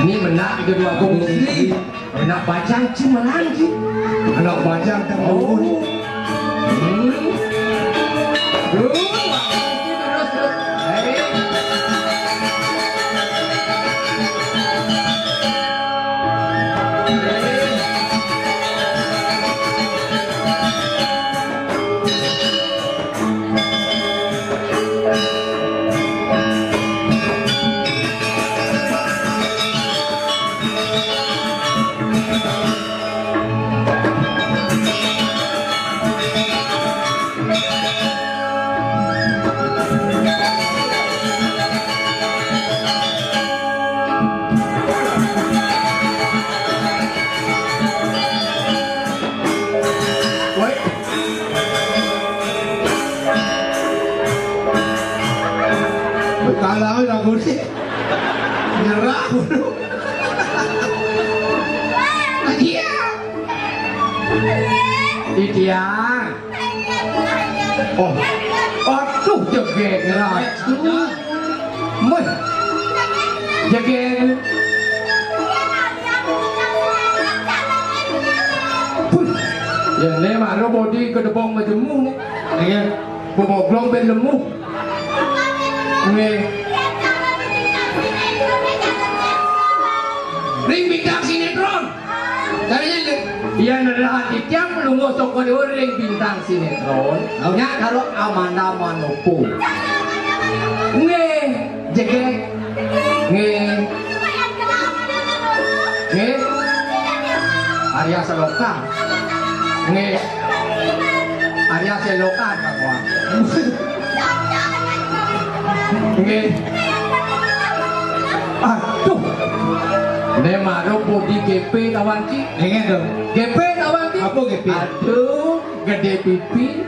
Ini menang kedua komisi. Anak bajang ci menang ci. Anak bajang tang. Oh. Hmm. Duh, terus, terus. Hei. Woi. Kalah lagu ni. Nyerah. Iya. Iya. Oh. Aduh, jegeg. Aduh. Meh. Jegeg. Puh. Ya, ne maro bodi kedebong majemu ne. Iya. Boboglong ben lemu. Nggih. Ring bintang sinetron. Caranya, Dik. Iya, nedahaken titiang lunga saka dewa ring bintang sinetron. Oh. Nya karo Amanda Manopo. Nggih, jegeg. Nggih. Nggih. Arya Selokan. Nggih. Arya Selokan, Pak Wak. Nggih. Aduh. Ne maro bodi G P tawang ci. Nggih, dong. G P tawang ci. Apa G P? Aduh, gede pipi,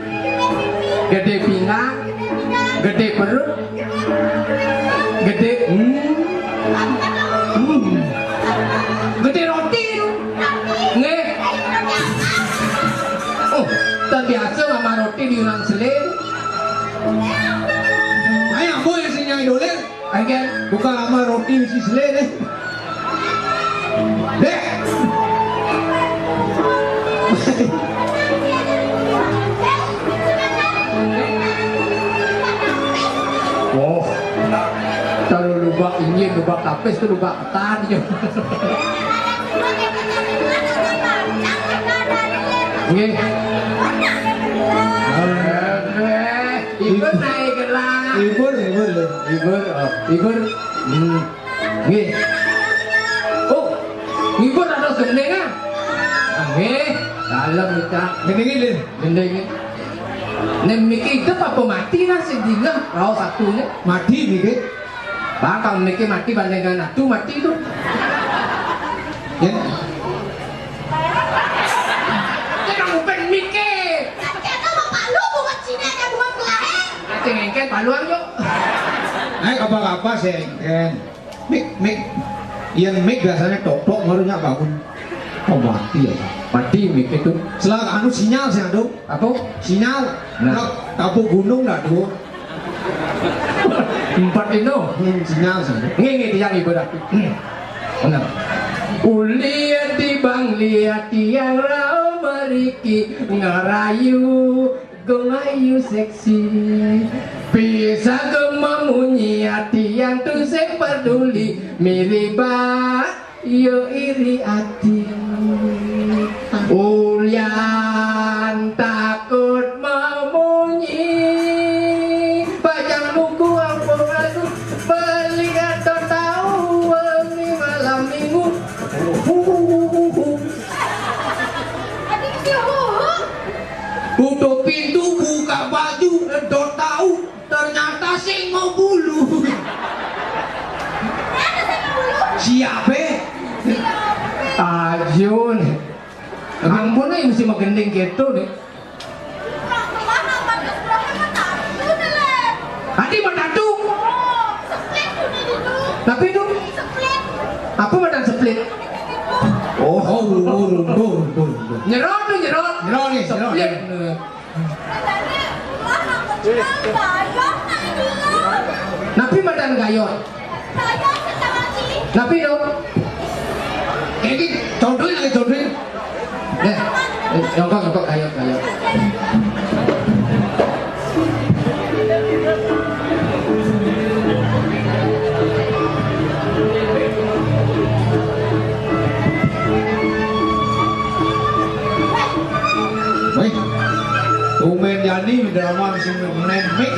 gede pinggang, gede perut, gede, hmm. Hmm. Gede roti tu. Nggih. Oh, tak biasa mama roti diundang selin. Ayo, boy, sing nyai dolen. Ayo, buka mama roti si selin, eh. Dek. Oh, kalau lubak ini, lubak tapis tu lubak ketan je. Nggih. Eh, ibu naik gelang. Ibu, ibu, ibu. Ibu, oh, ibu. Hmm. Nggih. Oh, ngibur ada gending, ah? Ah, nggih. Dalem kita. Gending ini. Gending ini. Nek miki idup apa mati lah sing dingeh, raos satune. Mati miki. Bakal miki mati bandingan atu mati tu. Ya. Kita ngupen miki. Kata bapak lu bunga Cina ada bunga kelahe. Kata ngengken paluang yuk. Naik apa-apa sih, Ken? Mik, mik. Yen mik biasanya tok-tok baru nyak bangun. Oh, mati ya. Mati mik itu. Setelah anu sinyal sih, aduh. Apa? Sinyal. Nah. Nah, tabuh gunung dah, aduh. Empat ino. Hmm, sinyal sih. Nggih, nggih, tiang ibu dah. Benar. Ulian di bang lihat tiang rau meriki ngerayu. Gong ayu seksi. Bisa gema munyi ati yang tu sing peduli. Miriba yo iri ati. Ulian takut memunyi. Pajang buku ampun aku beli atau tahu ini malam minggu. Tutup pintu, buka baju, edot tahu, ternyata sing mau bulu. Siapa? Ajun. Mesti magending gitu nih. Ati mah tatu. Tapi itu. Apa madan seplit? Oh, oh, lumbu, lumbu, lumbu, lumbu. Nyerot tuh, nyerot. Nyerot nih, nyerot. Seplit. Napi madan gayot? Napi dong? Ini contohin lagi, contohin. Eh, eh, nyongkok, nyongkok, gayot, gayot. Wih, tumben jani drama sing main mic.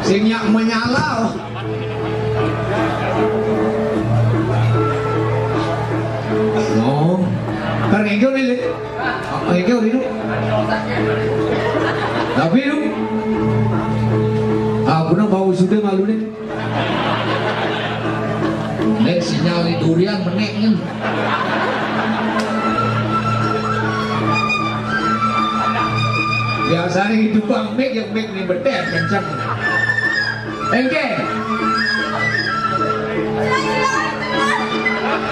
Sing nyak menyala. Oh, karena itu nih, Lin. Apa itu, Lin? Tapi lu, aku nang bau sudah malu nih. Nek sinyal di durian menek nih. Biasanya itu bang mic, yang mic nih bedet kenceng. Engke.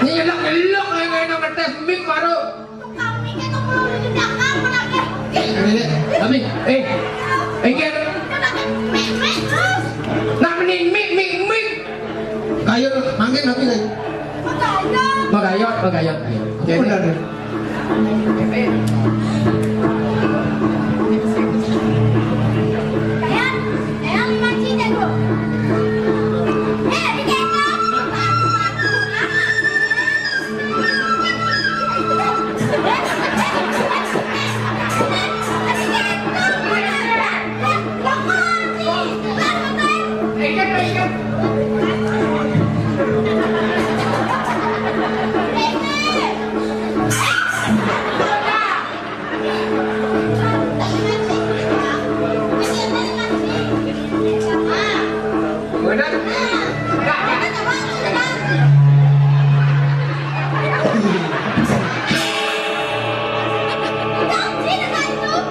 Ini nyelak-nyelak, yang enak ngetes mic baru. Tukang mic itu kalau udah di belakang, mana dia? Ini, kami, eh, engke. Mic, mic, terus. Nah, mending mic, mic, mic. Kayu, mangkin nanti lagi. Magayot. Magayot, magayot, ayo. Benar.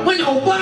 Mencoba.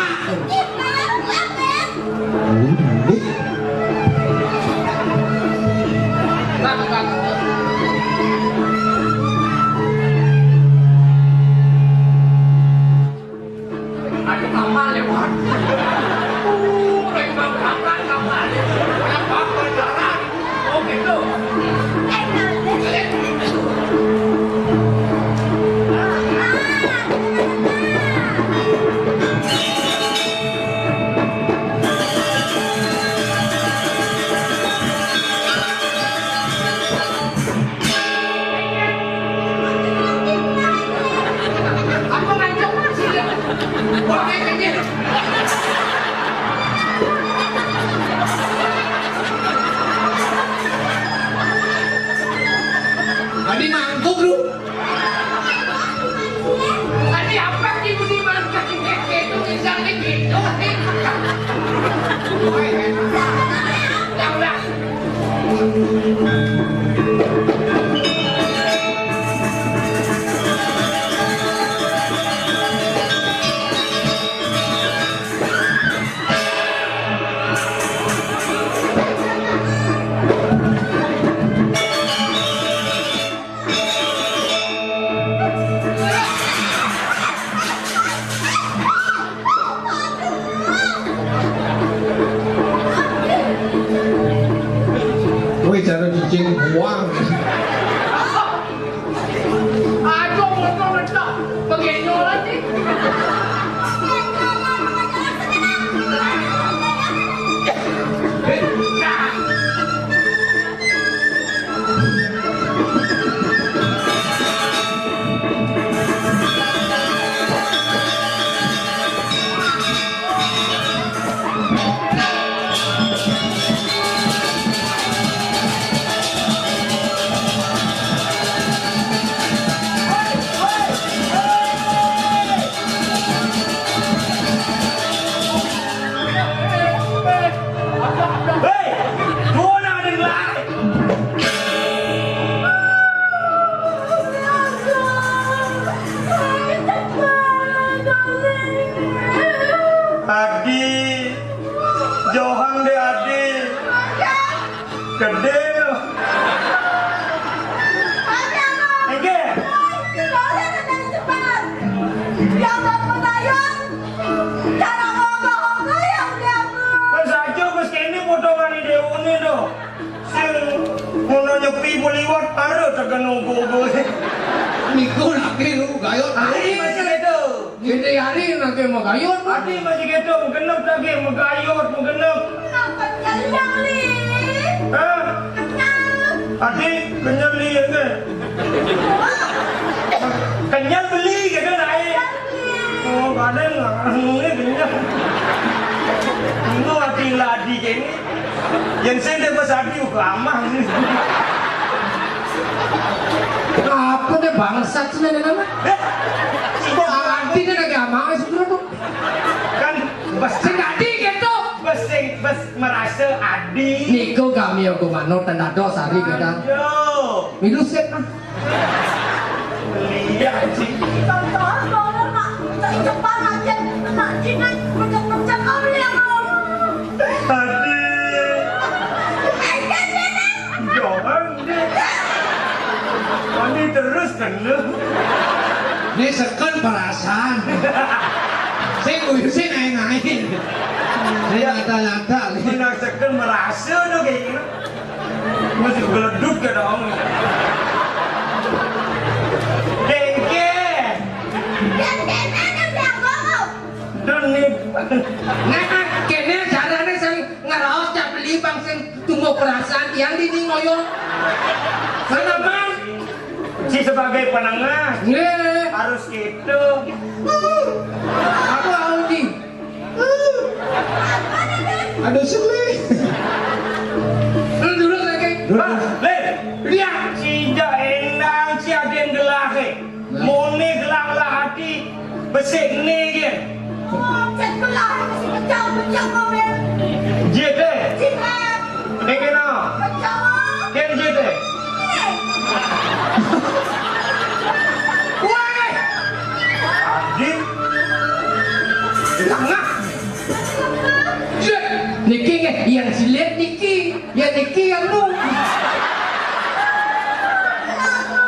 Gedé lho. Nggih. Wis aja wis kéné potongané déwéné to. Sing ngono nyepi puliwat karo tekan uga-uga. Niku lagi lu gayut. Ayo masih gitu. Gini hari nake magayut. Adi masih gitu, genep lagi magayut, genep. Kenapa nyeleng, Li? Hah? Kenyal. Adi kenyal, Li, ya, kan? Kenyal beli gitu, naik. Oh, kadang ngomongnya kenyal. Lu hati ladi kayak ini. Yang saya dapat sapi udah aman. Apa nih bangsat sih, nenek nama? Eh, Kok artinya lagi amange sing ngono? Kan bes Sing dadi gitu. Bes sing bes merasa adi. Niku kami aku manut dan dados hari kita. Aduh. Minus sik, ah. Lihat sih. Contoh, kalau nak cari cepat aja, nak jinak, pecah-pecah kau yang mau. Adi. Eh, eh, eh, eh. Jangan. Mandi terus kan lu? Ini seken perasaan. Saya kuyu sih naik-naik. Saya nyata-nyata nih. Menang seken merasa tuh kayak gini. Mesti geleduk ya dong. Dengke. Dan tenan yang ngomong. Dan nih. Nah, kene carane sing ngeraos cak beli bang sing tunggu perasaan yang dini ngoyo. Mana man? Si sebagai penengah. Nggih. Harus gitu. Aku Audi. Ada sele. Lu dulu lagi. Dulu. Pak, Le. Lihat si ja endang si aden gelahe. Mone gelang lah ati besik ne ge. Oh, cek gelang masih pecah-pecah komen. Jete. Cek. Dengke no. Pecah. Ken jete. Woi. Adi. Tengah. Jete. Niki nggih, yang silet niki. Ya niki yang lu.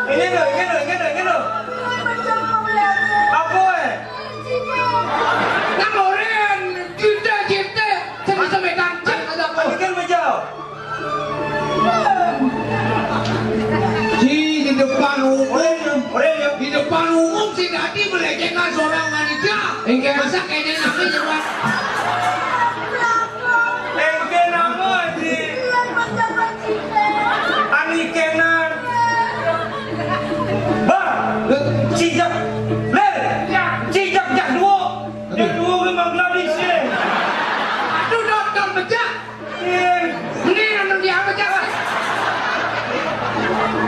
Ini lho, ini lho, ini lho, ini lho. Apa eh? Nang oren, kita, kita, sing bisa megang cek ada apa? Ini kan bejau. Di, di depan umum, di depan umum si Dadi melecehkan seorang wanita. Enggak. Masa kayaknya nanti coba. Engke nama, Haji? Ani kenan. Bah, cijak. Ler, cijak jak duo. Jak duo ke Bangladesh, eh. Aduh, dokter pecah. Ini anu dia pecah.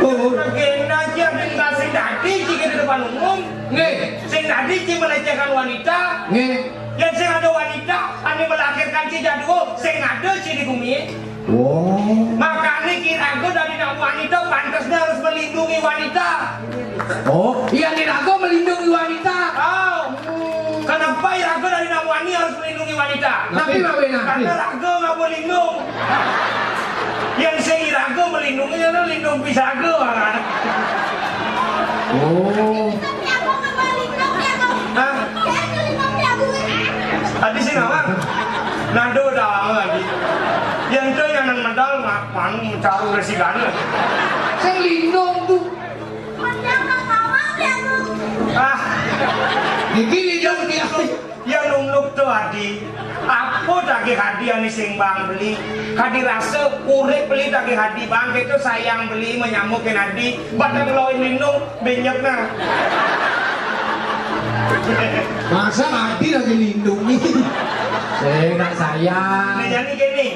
Oh, kena aja, tinggal sing dadi jika di depan umum. Nggih. Sing dadi ci melecehkan wanita. Nggih. Yang sing ada wanita, anu melahirkan ci jadul, sing ada ci di bumi. Oh. Makanya kirago dari nak wanita pantasnya harus melindungi wanita. Oh, iya kirago melindungi wanita. Oh. Kenapa irago dari nak wani harus melindungi wanita? Tapi Pak Wena. Karena rago nggak mau lindung. Yang saya irago melindungi, itu lindung pisago, kan? Oh. Tapi aku nggak mau lindung, ya, Bang. Hah? Saya nggak lindung, ya, Bu. Tadi sih nawar. Nado dah lagi. Yang itu yang nang medal ngapan mencari resigana. Saya lindung tuh. Menang nggak mau, ya, Bu. Ah. Niki lindung dia. Ya nunuk to adi. Apa daging adi ane sing bang beli? Kadi rasa urip beli daging adi bang, itu sayang beli menyamuk ken adi. Batang loin minum banyak nah. Masa adi lagi lindungi? Eh, nak sayang. Nah, jadi gini.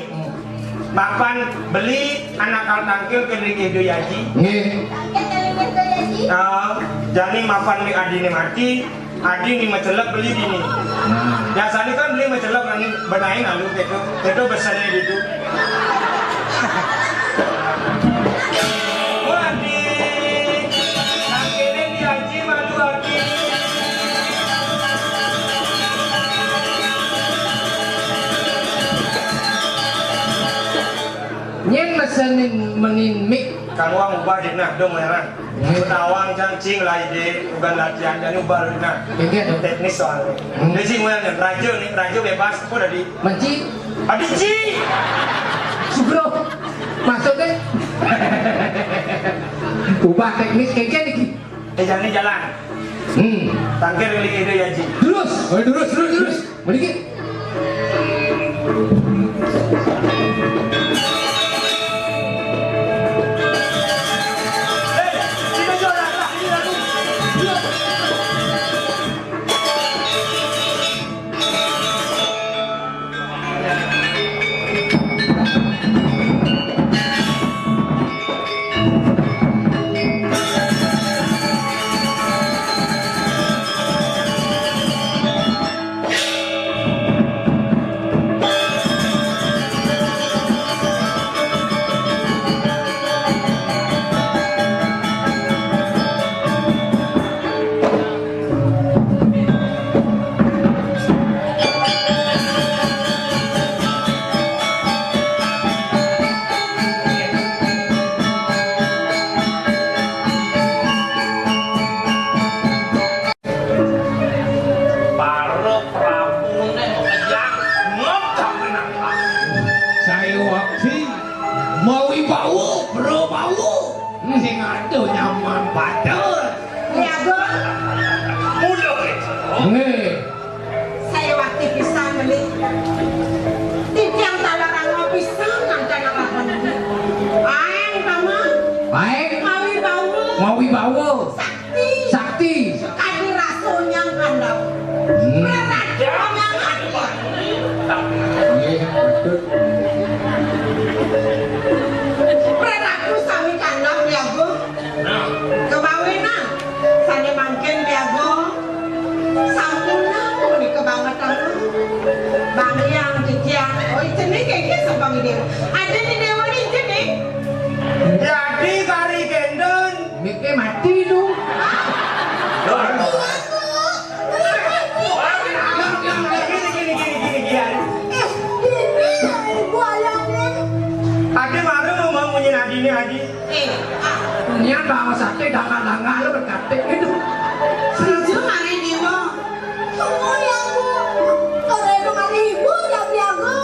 Mapan beli anak kal tangkil ke Ring Edo Yaji. Nggih. Tangkil ke Ring Edo Yaji. Ah, jani mapan mi adine mati, adi ni macelek beli dini. Nah. Biasanya kan beli macelek nang benain lalu gitu. Itu pesannya gitu. Wadi, tangkilin di Haji malu adi. Nyen mas Senin menin mik. Kamu ang ubah dina, dong merah. Tawang cang cing lai de, bukan latihan, jadi ubah dina. Iya, iya. Teknis soalnya. Hmm. Jadi, mulai nih, raja nih, raja bebas, aku udah di Menci. Adi Ci! Sugro. Maksudnya? Ubah teknis kayak gini. Eh, jangan jalan. Hmm. Tangkir yang lagi ya, Ji. Terus. Oh, terus, terus, terus. Balikin. Para prabune makejang, ngegak menang. Saya wakti mawi bau, bro bau. Sing ada nyaman batur. Nyago. Mula gitu. Nggih. Saya wakti pisan beli. Titiang talarang pisan nang tanah lawan ini. Aeng, Paman. Baik. Mawi bau. Mawi bau. Sakti. Sakti. Kadi raso nyang kandhap. Hmm. Praratu nyang ati. Nggih, betul. Praratu sami kandhap, ya, Bu. Kemawinang, sane mangkin, ya, Bu. Sampun punika banget, Bu. Bang Hyang, Titiang. Oh, jenenge iki sapa iki? Ade ni dewa ni jeneng. Dadi kari kendon. Mike mati tu. Gini, gini, gini, gini, gini. Eh, gini, ibu ayahnya. Adi baru mau munyi Adi ni, Adi. Eh, ah. Niat bawa sate, dangan-dangan lu berkate gitu. Setuju, mari, Dewa. Tunggu ya, Bu. Ora edo kali ibu ya, Piago.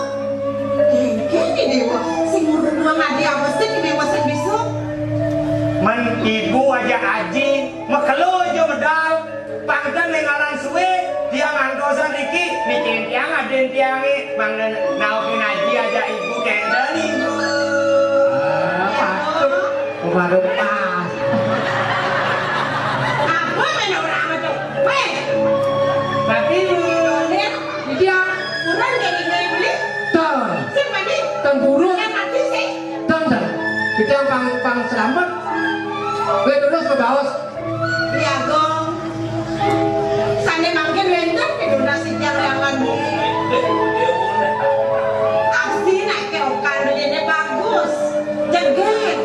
Engke ni Dewa, sing ngurung adi apa sih, Dewa sing bisa? Men ibu aja aji, mekelo aja medal. Pangken ning aran suwe, tiang antosan riki, niki tiang aden tiange, mangnen naokin aji aja ibu kendel ibu. Ah, patut. Kemarin pas. Apa men orang itu? Weh. Tapi, iya. Kurang jadi beli. Tong. Sing mati. Tong burung. Yang mati sih. Tong, tong. Kita pang, pang selamat. Gue terus ke bawah. Iya, Gong. Sane mangkin wenten pinunas titiang Hyang Wandi. Abdi nake okan beline bagus. Jeget.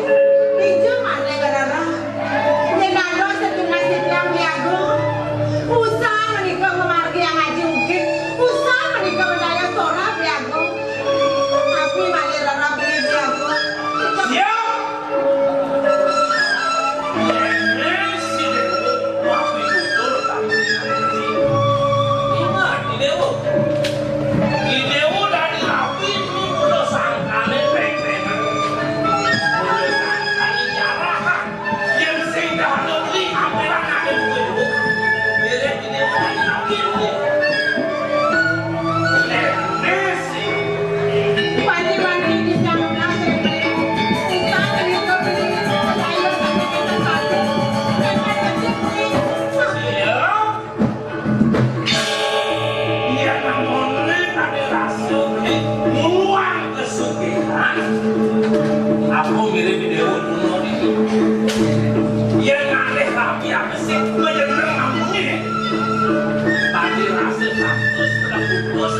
Ijo maneh ngrereh. Yen dados setunas titiang Hyang Wandi. Usah menika ngamargi Hyang Aji ugi. Usah menika medaya sora Hyang Wandi. Tapi malih rereh beli Hyang Wandi. Siap. Yéné si Déwa wah pitutur tapi ingat Ki Déwa. Ki Déwa dadi rabi mula sangkané pèng-pèngan. Mula sangkané jarahan. Yén sing dahana beli ampelan ade kuwi. Mirip Ki Déwa dadi rabi kuwi. Yéné si Aku mirip di Dewa Kuno ini. Yang aneh tapi apa sih? Menyerang kampungnya. Tadi rasa satu setengah bungkus.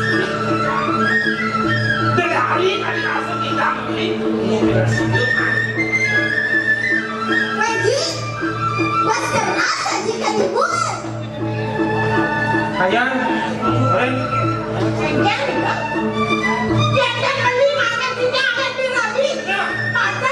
Dari hari tadi rasa kita beli mobil situ. Peggy, pas keras aja kan ibu. Ayan, Ren. Enggal, Ibu. Yen beli makan tidak akan dirabi. Masa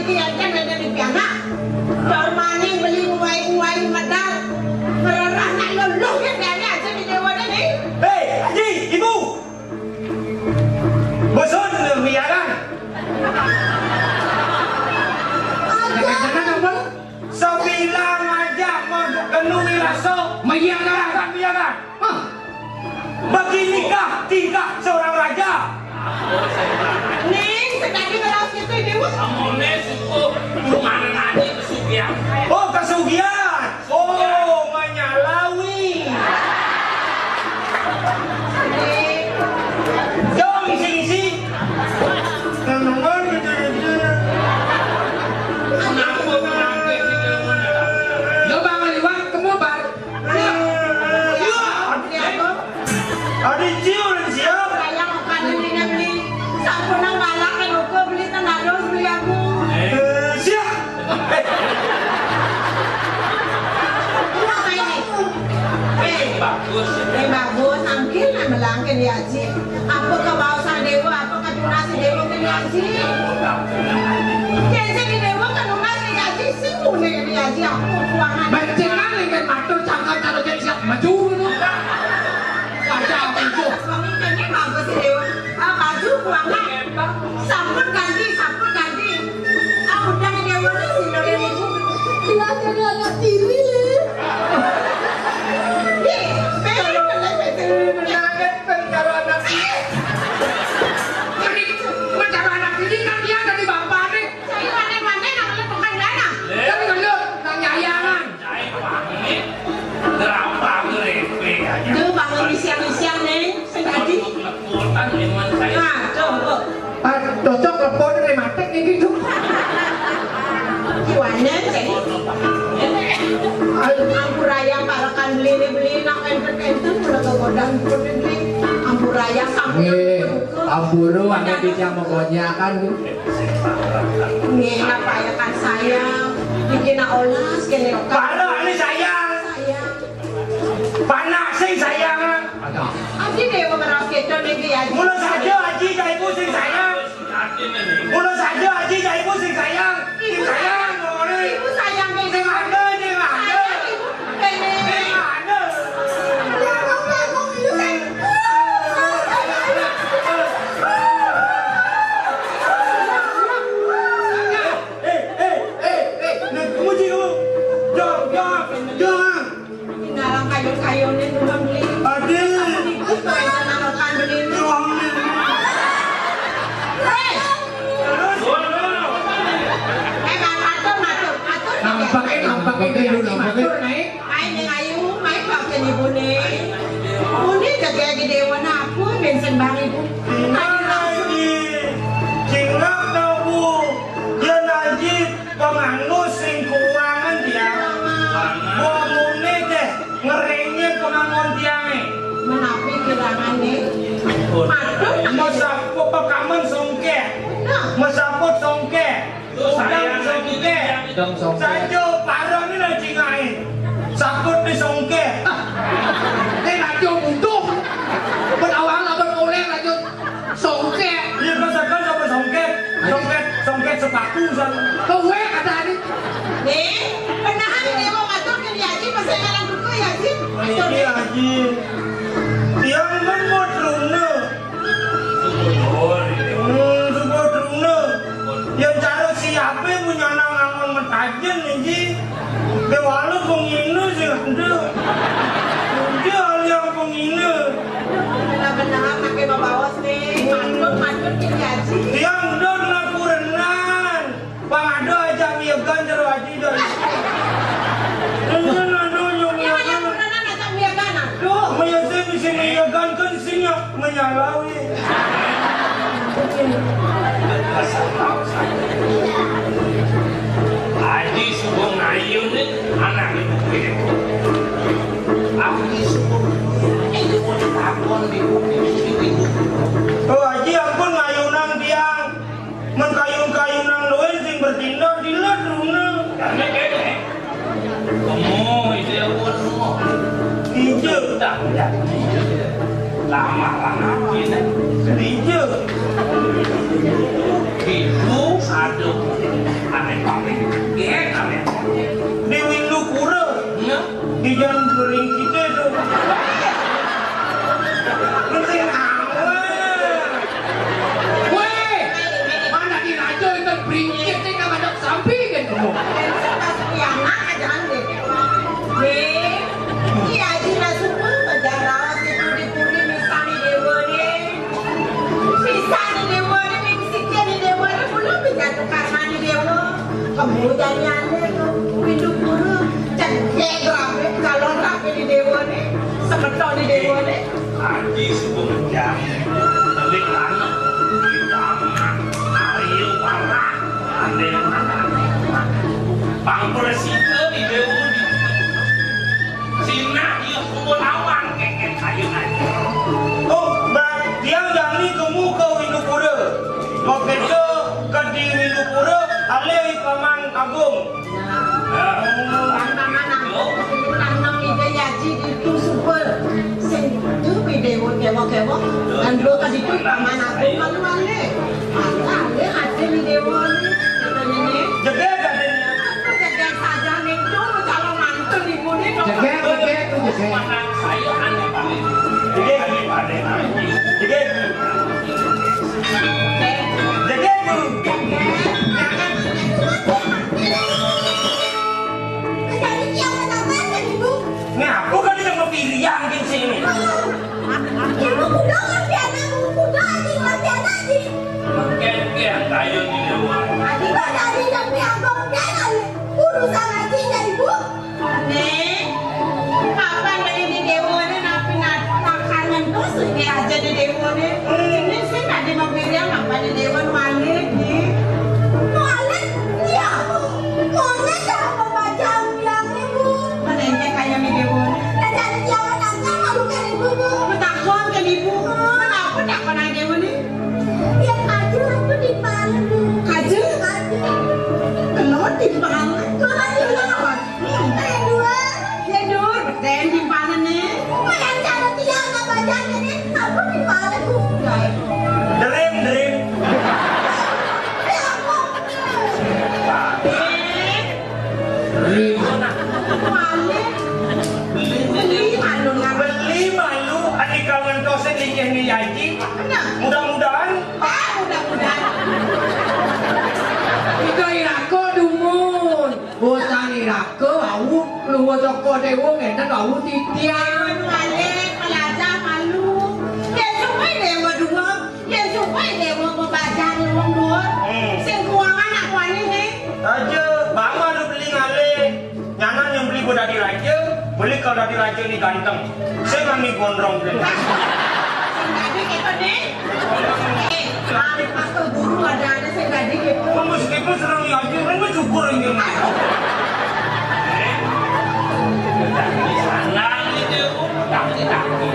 Iya, kan ada di pianak. Dormane beli nguwai-nguwai medal. Ngererah nak luluh ya pianak aja di dewa ini. Hei, Aji, Ibu. Bosan miaran. Aja. Sabilang aja mau kenu wilaso. Miaran. Miaran. Hah? Beginikah tingkah seorang raja? Ning, sekali ngeraos gitu, Dewa. Amone suku, lu mana nanya ke Sugian? Oh, ke Sugian. Oh, menyalawi. Dong, isi-isi. Kenapa menangkis ini? Yo, Bang Liwat, kamu, Bang. Iya. Adi ciul siap. Sayang, bukan ini beli. Sampun nang malah kan uga beli tenados beli aku. Eh, siap. Apa ini? Eh, bagus. Eh, bagus. Angkil lah melangkin ya, Ji. Apa ke bawah dewa, apa ke tunas dewa ke ya, Ji? Jadi dewa ke tunas ya, Ji. Sing punya ya, Ji. Aku kuangan. Bencingan ingin matur cangkat kalau dia siap maju. Wajah apa itu? Suami kayaknya bagus sih, Dewa. Ah, baju kurang lah. Sampun ganti, sampun ganti. Ah, udah, Dewa, nih, sih, Dewa, nih. Jelas jadi anak tiri, Le. Ih, bener, bener, bener. Bener, bener, kalau anak tiri. Jadi, kalau anak tiri kan dia dari bapak, nih. Saya mana-mana, namanya bukan dana. Kan ngelut, nang nyayangan. Cai pamit, gerabah grepe aja. Tuh, bangun siang-siang, Neng. Sing tadi. Lepotan dengan saya. Nah, tuh, tuh. Ah, cocok lepon rematik nih gitu. Gimana, Cai? Ampuraya parekan beli ini, beli nak enten-enten, udah kegodang pun ini. Ampuraya sampai. Nggih, ampura, angkat bisa menggonyakan. Nggih, napa ya kan sayang? Bikin olas kene kok. Para ini sayang. Sayang. Panak sing sayang. Ada. Aji dewa ngeras kedo niki ya. Mula saja Aji cah ibu sing sayang. Mula saja Aji cah ibu sing sayang. Sing sayang, ngene. Ibu sayang ke sing ada, sing ada. Sayang ibu. Kene. Sing ada. Eh, eh, eh, eh, nak kamu sih kamu. Jom, jom, jom. Tinggalan kayu-kayune tukang beli. Aduh. Ibu pengen nanokan beli ini. Jom. Hei. Terus. Eh, matur, matur, matur. Nampake, nampake, nampake. Matur, naik. Main yang ayu, main kok jadi bune. Bune jaga gede warna apa, bensin bang ibu. Tadi langsung. Cingak nabu, dia najib, pemanggus sing keuangan dia. Bamune deh, ngerenyep pengangon tiange. Menapi kirangane. Matur. Mesaput pekamen songke. Nah. Mesaput songke. Dong songke. Dong songke. Sajo parang ini lagi ngain. Saput di songke. Ini rajo butuh. Penawang lawan oleh rajo songke. Iya, kau sekarang sama songke. Songke, songke sepatu, san. Kowe kata ini. Nih, penahan ini mau ngatur ke Yaji, pas saya ngalang dulu, Yaji. Iya, Yaji. Yang kan mau teruna. Hmm, suka truna. Yang cara siapa punya anak ngangon metajen, Ji? Dewala pengina sih ada. Dia yang pengina. Benar-benar pakai bawa bawas nih. Mantul, mantul, gini aja. Yang udah kena kurenan. Pang ada aja miyagan jero ati dari. Ini nanu nyong miyagan. Aduh. Maya sing sing miyagan kan sing menyalawi. Aji subuh ngayun nih anak ibu. Aji subuh itu mau ditakon di bumi. Oh, Aji ampun ngayunang tiang. Men kayun-kayunan luwih sing bertindak dilet runa. Karena kene. Kamu itu ya pun semua. Ijo. Dah, dah. Lama-lama ini. Ijo. Itu ada, Pas pianak aja deh. Nih, Ki Aji lah suka ngejar raos itu di puri misané déwané. Misané déwané, ming sikil di déwané, belum bisa tukar mani déwa. Kemudian nyane ke pintu pura, cedek rapi, kalau rapi di déwané, semeton di déwané. Aji suka ngejar. Telik lanang, di paman, Arya Warak, Raden Warak. Bang Presiden di Dewi. Sinah ieu kumpul lawan, keket ayeuna. Oh, Bang, tiang jani temu ka Windupura. Waktu itu ka di Windupura, alih Paman Agung. Nah, Paman Agung, tanang ide yaji itu super. Sing itu video kewo-kewo, dan dua kali itu Paman Agung malu-malu. Ada, ada hati di déwa né, katanya né. Jegég, Raden. Aku jegég saja ning tuh calon mantu ibu né, dong. Jegég, jegég, tuh jegég. Paman saya aneh banget. Jegég. Jegég. Jegég, tuh. Jegég. Jangan. Jadi kiamat apa kan, Ibu? Ngapa kali yang mau pilihan di sini? Ibu kudu ngerti anakmu, kudu aji ngerti anak aji. Makin pian kayu di luar. Aji kok dari yang piagok jangan urusan aji ya, Ibu. Nih, kapan dari di déwa né napi nak makan ngentos ini aja di déwa né. Ini sih tadi mau pilihan apa di déwa né, nih. Malik, iya, Bu. Malik apa pacang bilang, Ibu? Menengke kayak mi déwa né. Ada jalan aja malu kan Ibu, Bu. Betakon kan Ibu. Kenapa tak pernah déwa né? Yang kajeng aku di mana, Bu? Kajeng? Kajeng. Kelot di mana? Kelot di mana? Hmm. Yang dua. Yang dua. Dan di mana né? Yang cara tiang apa jalan né? Aku di mana, Bu? Derim, derim. Ya ampun. Eh. Beli. Beli. Beli malu, nggak? Beli malu, adik kawan tosé di ini yaji. Nah. Mudah-mudahan. Ah, mudah-mudahan. Iko irako dumun. Bosan irako, awu, luwa toko déwa, ngéten awu titiang. Malu, pelajar malu. Ya, semua déwa dua. Yén suka déwa bebajar wong dua. Hmm. Sing kuangan aku ané né. Aja, bang ada beli ngalih. Nyanan yang beli gua dadi raja, beli kalau dadi raja ini ganteng. Saya mandi gondrong beli. Sing dadi kéto né. Eh, arep pas ke guru ada-ada sing dadi kéto. Kamu segitu senang ya, aja orang bersyukur ini. Senang gitu, tapi tapi.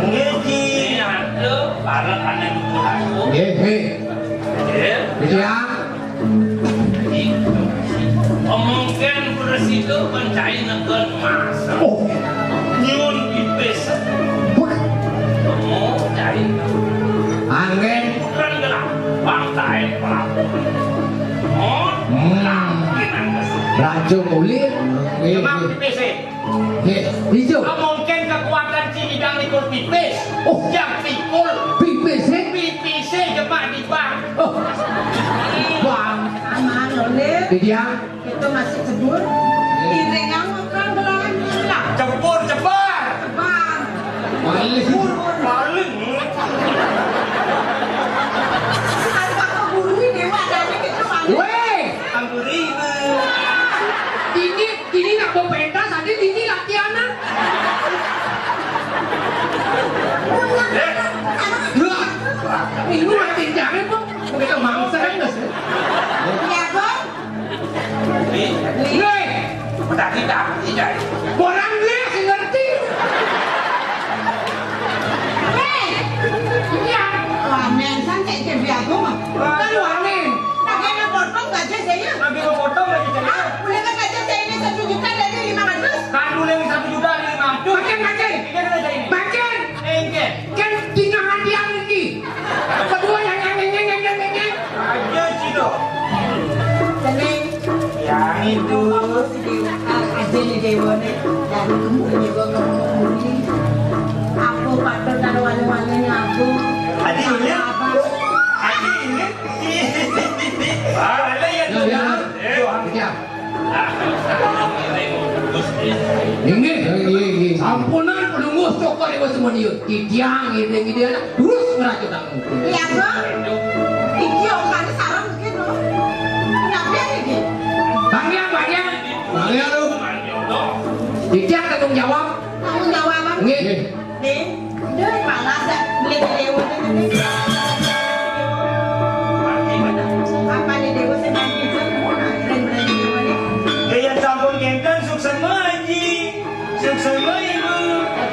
Nggih, Ji. Ini ada barang aneh buku aku. Nggih, nggih. Nggih. Iya. Jadi, omongkan beres itu mencari negen mas. Oh. Nyun pipis. Wah. Mau cari. Angin. Bukan gerak. Bangkai pelapor. Oh, hmm. Lakuin angka. Raja mulir. Nggih, emang nggih. Pipis, eh. Nggih, ijo. Mungkin kekuatan Ci Idang niku pipis. Oh. Yang pikul. Pipis, eh? Pipis, eh, jemak di bank. Oh. Bang. Aman, lho, Lin. Di dia. Kita masih cebur. Iring yang makan belah. Cebur, cebar. Cebar. Paling. Paling. Apa keburu ini, Wak? Ada kita paling. Weh. Amburi, Bu. Ini Ini nak berpentas, ada ini latihan, ah. Eh. Wah, ini latihan jangan, kok. Begitu mangsa, kan, Mas? Ya, Bang. Nih. Nih. Udah kita, tidak. Orang dia sih ngerti. Hei. Iya. Wah, men, santai, jadi aku, mah. Kan wanen. Lagi mau potong gaji saya. Lagi mau potong gaji saya. Ah, udah kan gaji saya ini satu juta dari lima ratus. Kan dulu yang satu juta dari lima ratus. Makin, makin. Ini kan gaji ini. Makin. Engke. Kan tinggal hadiah lagi. Kedua yang, yang, yang, yang, yang, yang, yang. Aja sih, dong. Tenang. Yang itu. Aja nih, Dewa, nih. Dan kemudi, Dewa, kemudi. Aku patut dan wali-walinya aku. Adi ini. Apa? Adi ini. Ah, ada yang. Ya, ya. Eh. Ya. Inggih. Inggih, inggih. Sampunang pelungguh Cokor Dewa Sumaniun. Titiang ngidih-ngidih anak terus ngeracutan. Iya, Bang. Iki omongannya sarang mungkin, loh. Kenapa ya, iki? Bang Yang, Bang Yang. Bang Yang, lu. Titiang tanggung jawab. Tanggung jawab, Bang. Nggih. Nggih. Nih, udah malah dah beli dewa nih. Apa nih dewa sih, Bang? Keren, keren dewa nih. Ya, yang sampun kenten, sukses, Haji. Suksma, Ibu.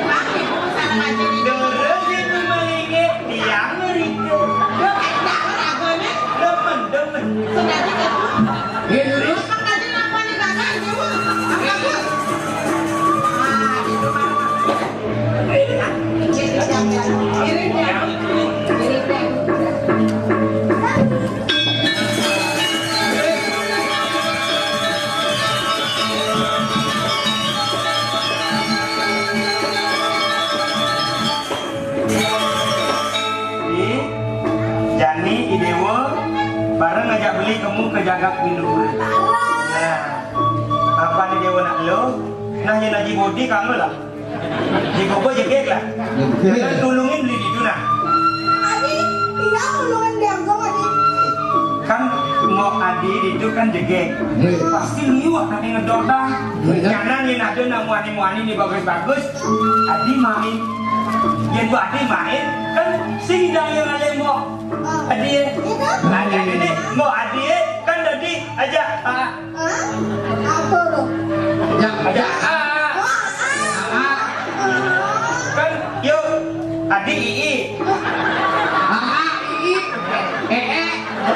Bang, Ibu salah aja nih. Terus Ibu malingke tiang mriko. Lo kayak dapat apa nih? Demen, demen. Sengaja gitu. Iya, dulu. Apa tadi apa nih, Kakak, Ibu? Apa, Bu? Ah, itu mah. Iya, iya, iya. Irit ya. Irit ya. Nih, jani I Dewa bareng ngajak beli kemu ke jagat Windu. Nah, apa nih Dewa nak lo? Nah, yang lagi bodi kamu lah. Di koko jegek lah. Jegek. Jangan tulungin beli di itu nah. Adi, iya tulungin dianggo, Adi. Kan mau Adi itu kan jegek. Iya. Pasti liwat nanti ngedor dah. Iya. Jangan nih ada nak muani-muani nih bagus-bagus. Adi main. Yang buat Adi main kan sing jangan ada mau. Adi ya. Iya kan? Nah, jadi ini mau Adi ya kan tadi aja. Ah, Hah? Apa lo? Ya, ya. Ah. Oh, ah. Ah. Kan, yuk, Adi Ii. Ah, ah, Ii. Eh, eh.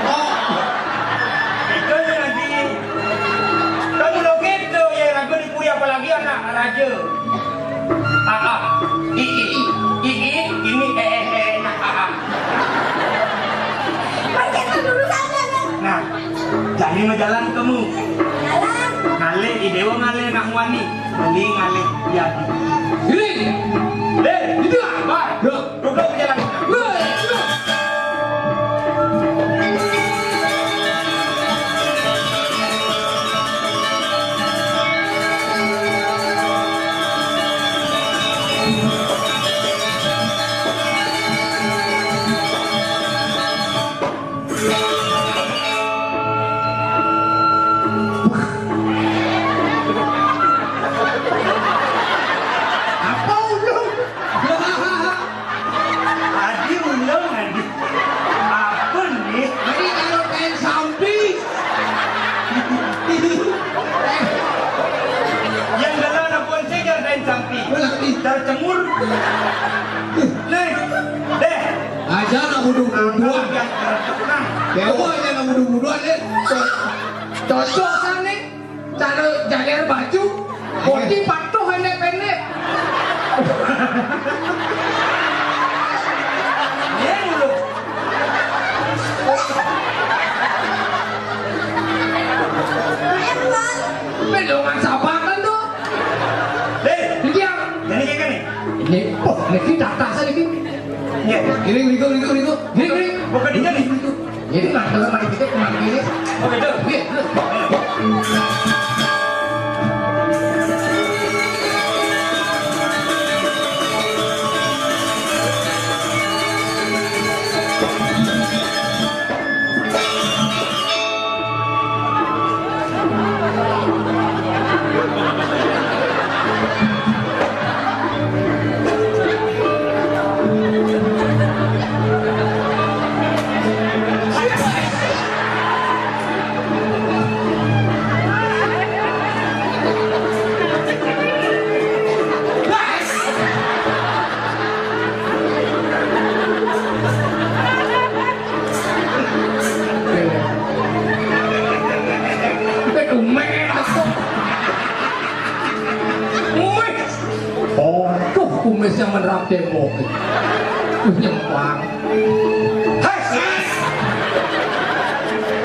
Oh. Itu yang lagi. Kan udah gitu, ya, ragu di kuliah, apalagi anak raja. Ah, ah. Ii, Ii, ini, eh, eh, eh. Ah, ah. Pakai dulu saja, Bang. Nah, Jani majalan kamu. Jalan. Ngalih, I Dewa ngalih nak muani. Beli ngalih, ya. Ini. Eh, itu apa? Yo. Duduk jalan. Woi, duduk. Apa ulung? Adi ulung, Adi. Apa nih? Ini kalau kain sampi. Yang dalam anak bonsai jangan kain sampi. Tercemur. Nih, deh. Aja nak budung-budung. Yang tercemur. Dewa aja nak budung-budung, deh. Co-, cocok kan nih? Cara jajar baju, bodi patuh pendek-pendek. Iya dulu. Pedongan sabakan tuh. Deh, Diam. Jadi kayak gini. Ini, oh, ini kita atas lagi. Iya. Ini, ini, ini, ini. Ini, ini. Bukan di sini. Jadi, nah, kalau main kita kemana ini? Oh, gitu. Iya, bener. Waduh, kumisnya menerap tembok. Wih, nyemplang. Hai, hai.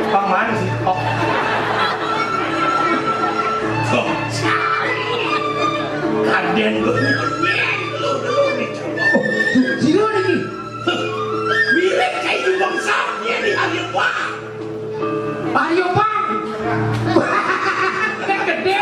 Paman sih. Oh. Tuh, sekali. Kaden gue. Oh, jiro lagi. Mirip kayak jubang sapi di hari, Pak. Ayo, Bang. Gedé.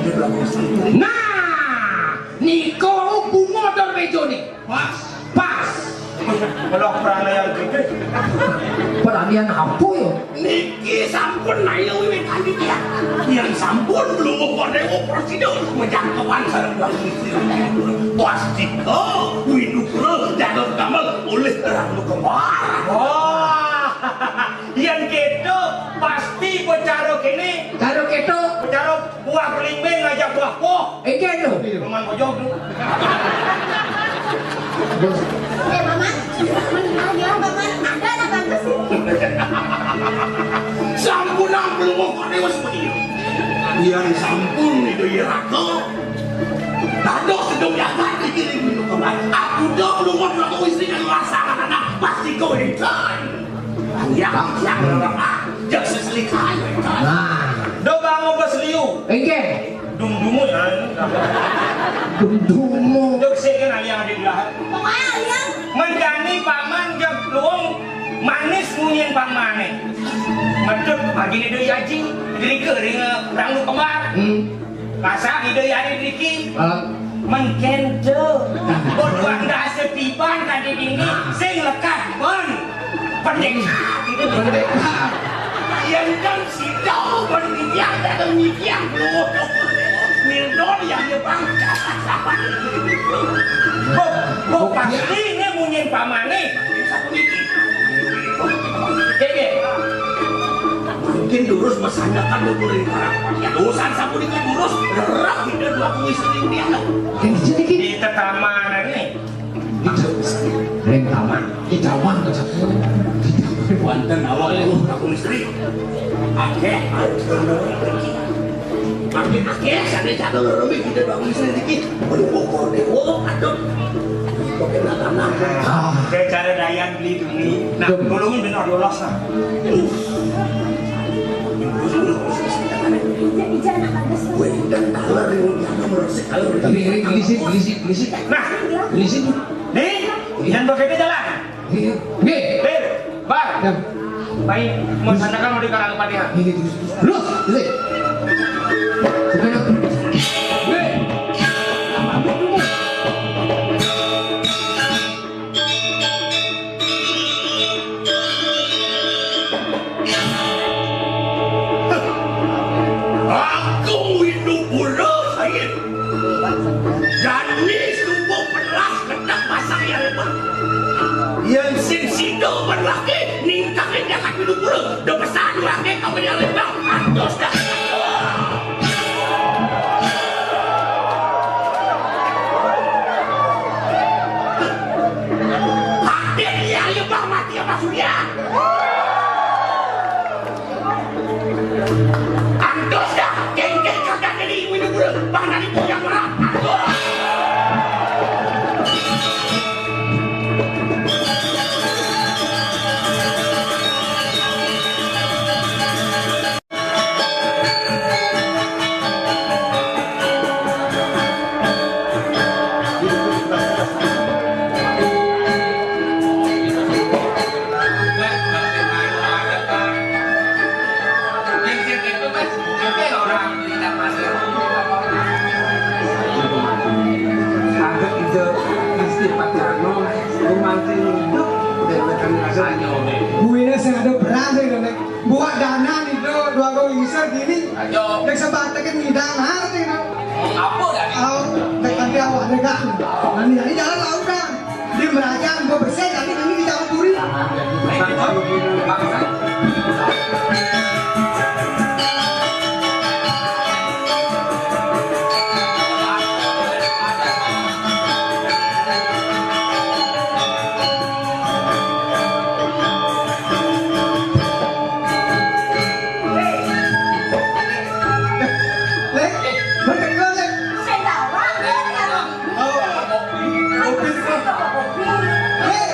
Nah, nika bunga dor mejane. Pas. Pas. Melok peralian gitu. Peralian apa ya? Niki sampun naya wiwit tadi ya. Yang sampun belum kodewo prosedur menjangkepan sareng Bang Gusti. Pastika winupra jaga damel oleh terang kembar. Wah, yang gitu pasti bicara kene. Karo keto. Bicara buah belimbing ngajak buah poh. Eke to. Roman bojog tu. Eh, Paman. Menang ya, Paman. Ada, ada bagus sih. Sampun ampun kok dewa seperti ini. Yang sampun itu ya raka. Dados sedang jagat dikirim minum kembali. Aku dah belum mau aku istri yang rasa anak pasti kau ikan. Yang yang yang yang seselikai. Nah, do bangun bos liu. Enggak. Dungdungu ya. Dungdungu. Duk sik kan aliang di belahan. Pokoknya aliang. Menjani paman jam luung manis munyin pamane. Medek magine do yaji, dirike ring ranglu kembar. Hmm. Rasa ide yari driki. Alam. Mengkento. Bodoh anda setiban tadi dini sing lekat pun. Pendekar. Pendekar. Yang kan sida pun mikiang dan mikiang. Mildor yang dia bangga. Kok, kok pasti ini munyin pamane. Mungkin durus mesandakan luburin orang. Ya dosan sapunika durus. Rak kita dua kuis ini. Yang jadi di tetamanan nih. Reng taman. Di taman ke satu. Wonten awak lu aku istri. Akeh harus. Akeh akeh sampai satu loro kita dua kuis ini dikit. Aduh pokok deh. Oh, aduh. Pokoknya tanah. Ah. Saya cara dayan beli demi. Nah, tolongin benar dolos lah. Ija, ija anak bagus. Weh, dan taler yang jaga meresik kalau. Ini, ini, ini sih, ini sih, ini sih. Nah, ini sih. Nih, yang begitu jalan. Iya. Nih. Nih, bar. Baik, mau sandakan mau dikarang Fatihah. Ini terus. Lu, ini. Bukan. Nih. Aku windu pura sayin. Jani subuh pelas ketak pasang yang lemah. Yang sing sido berlaki ningkakin jakat windu pura. Udah pesan laki kau yang lemah. Antus dah. Hadir yang lemah mati apa sudah? Antus dah, kengkeng kagak jadi ibu-ibu, bang nani punya murah. Antus. Anggap ide Gusti Pacarno, gumanti hidup, dewekan rasanya. Buina sing ada berang sing ada. Buat dana nih do, dua go bisa gini. Ayo. Yang sebatekin ngidang nanti do. Apa tadi? Au, tek nanti awak dekat. Nanti jadi jalan lautan. Di Merajang gua bersih, tapi ini di Jawa Turi. Lek, bener lek. Sing tawang, ya, ya. Oh, kopi. Hei,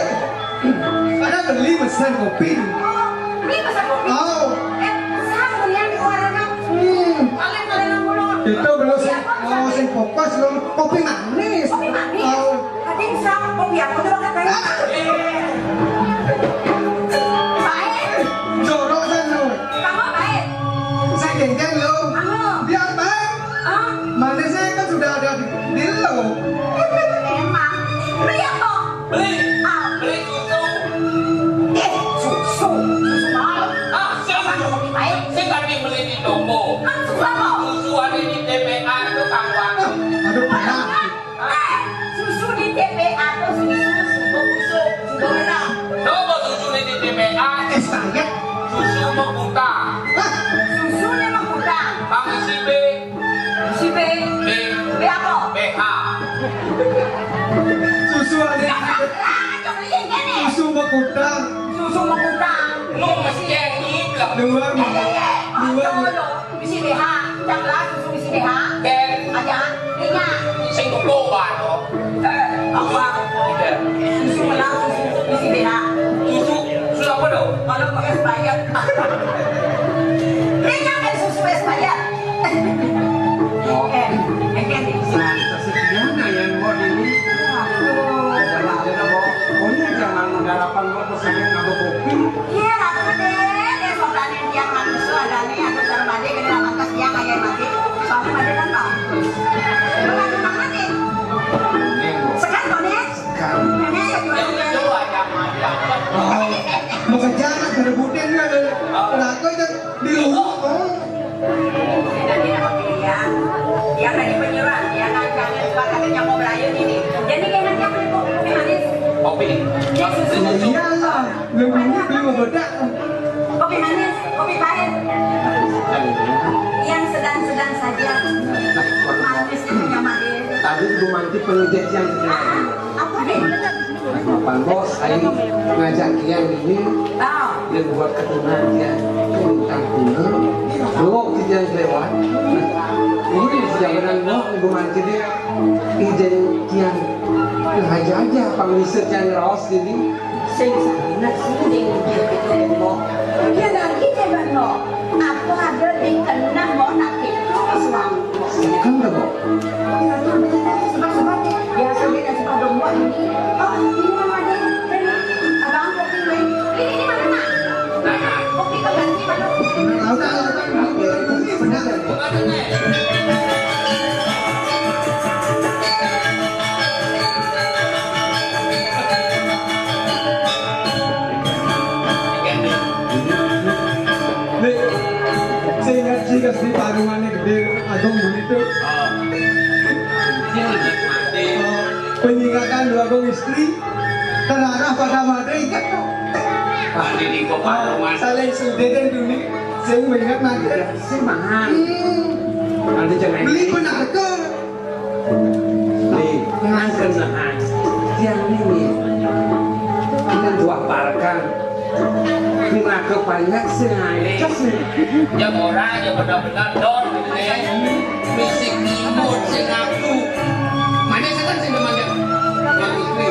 ada beli pesan kopi. Oh, beli pesan kopi. Oh. Eh, pesan kemudian di warung. Hmm. Paling, paling enam puluh. Itu belum sih. Iya, Pak. Oh, sing fokus belum. Kopi manis. Kopi manis. Oh. Tadi sama kopi aku tuh pakai teh. Baik. Jorok kan lo. Kamu baik. Saya genggen lo. Kamu. Biar baik. Ah? Manisnya kan sudah ada di, di lo. Emang. Beli apa? Beli. Ah. Beli susu. Eh, susu. Susu mahal. Ah, siapa? Kopi baik. Saya tadi beli di toko. Ah, susu apa? Susu ada di T P A itu kawan. Aduh, parah. Eh, susu di T P A atau susu, susu, susu, susu merah. Coba susu di T P A. Eh, saya. Susu mekuta. Hah? Susu ni mekuta. Bang isi B. Isi B. B. B apa? B H. Susu ada. Ah, coba ini, ini. Susu mekuta. Susu mekuta. Nu mesti Luar, eh, eh, eh, luar. Aduh, aduh. Bisi B H, cak lah susu bisi B H. Eh. Aja, inya. Sing kebo, Pak. Eh, apa? Iya. Susu menang, susu, susu bisi B H. Susu, susu apa dong? Kalau pakai Sprite. Inya kan susu Sprite. Eh, eh, kan. Nah, sekian yang mau ini. Aduh. Ada lagi, Mbok. Oh, ini jangan garapan, Mbok, pesenin atau kopi. Iya, Ratu Gede, dia sok berani tiang manusia, ada nih, aku taruh mati, kena atas tiang, kayak mati. Soalnya mati kan bagus. Lu kan cuma mati. Sekarang kau nih. Sekarang. Nenek ya, jual. Oh, mau kejar, berebutin kan. Nah, aku itu di rumah. Oh. Dia tidak pakai dia. Dia tadi penyerang, dia kan jangan suka katanya mau berayu ini. Jadi kayak nanti aku kopi manis. Kopi. Dia susu. Iyalah. Lu dulu beli mau bedak. Kopi manis, kopi pahit. Yang sedang-sedang saja. Manis itu yang manis. Tadi Ibu Manti pengejar yang sedang. Ah, apa nih? Bang Bos, ayo ngajak kian ini. Ah. Yang buat keturunan dia. Tentang bunga. Lo kita yang lewat. Nah, ini jaminan lo, Ibu Manti dia. Ijen kian. Nah, aja aja, Bang Lisa yang raos ini. Sing sabener sing ning gitu, Mbok. Ya lagi coba, Mbok. Aku ada di kena, Mbok, nak itu suami, Mbok. Kan, Mbok? Ya, tuh, bener, sebab-sebab. Ya, sampai nasi pada, Mbok, ini. Oh, ini mana dia? Ini abang kopi, Mbok. Ini, ini mana, Nak? Kopi keganti, mana? Nah, udah, udah, udah, udah, udah, udah. Nek, sing ngaji kasih parungane gede agung begitu. Oh. Ini nikmati. Oh, penyingatan dua agung istri, terarah pada mati ikat. Mati di kepala, Mas. Saling sedih dan dunia, sing mengingat mati. Sing mangan. Hmm. Nanti jangan. Beli penarko. Nih, nganten nah. Tiang ini. Ini dua parkan. Ini raga banyak sing ae. Ya ora, ya bener-bener don. Fisik imut sing aku. Mana setan sing demen ya? Yang istri.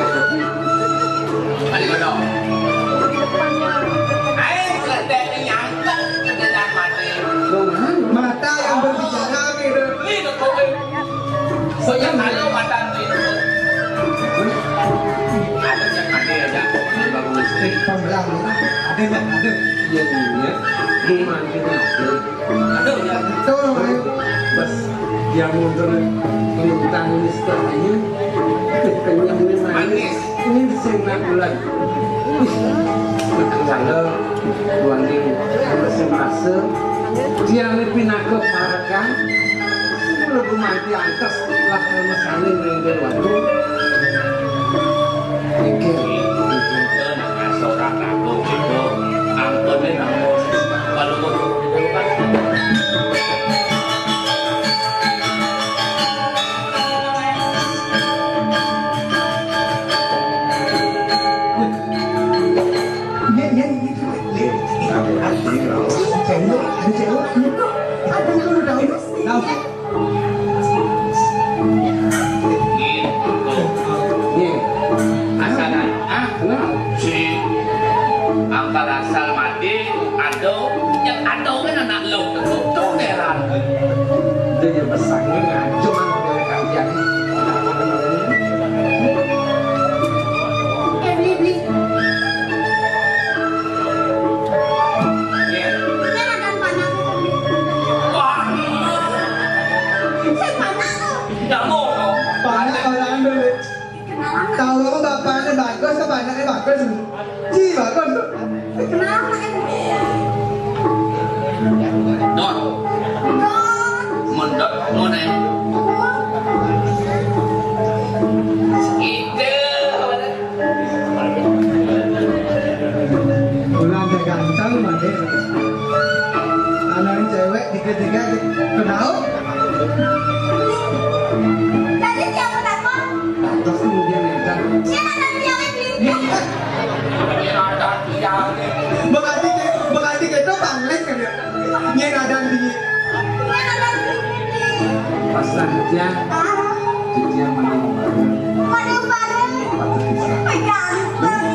Balik ke dong. Ayo, sedek nyangkut, sedek mati. Mata yang berbicara gitu. Ini kok. Saya kalau mata itu. Ada yang ada ya, ada. Ini bagus. Eh, pembelah, ada yang ada. Iya, iya. Ini mati, mati. Aduh, ya. Betul, Mas. Pas dia mundur, lintang ini setelah ini, kenyang ini manis. Manis. Ini sing nak bulan. Wih, kalau bulan ini, kalau sing rasa, dia ini pinaka parakan. Kalau mati antes, lah, kalau masalah ini, ini, ini, ini. Iki. Seorang aku itu, ampun, ini namun, kalau mau Iya, iya, iya, iya. Ada cewek, ada cewek. Ada cewek, ada cewek. Langsung. Gitu. Iya. Asal, ah, kenapa? Si angkal asal mati, aduh, yang aduh kan anak lo, tuh, tuh, heran. Dia ya besarnya ngaco, man, dari kalian. Eh, beli, beli. Iya. Ini ada panah. Wah. Saya panah tuh. Nggak mau, no. Panah orang dulu. Tahu bapaknya bagus, apa anaknya bagus? Ci bagus. Kenapa, eh? Don. Don. Mundut, mundut. Itu. Ulah ada ganteng, Made. Anak cewek tiga-tiga kenal. Tadi siapa takut? Atas kemudian yang kan. Siapa tadi yang ini? Berarti, berarti kita banglit. Pasang dia, dia mani bareng. Mani bareng. Ganteng.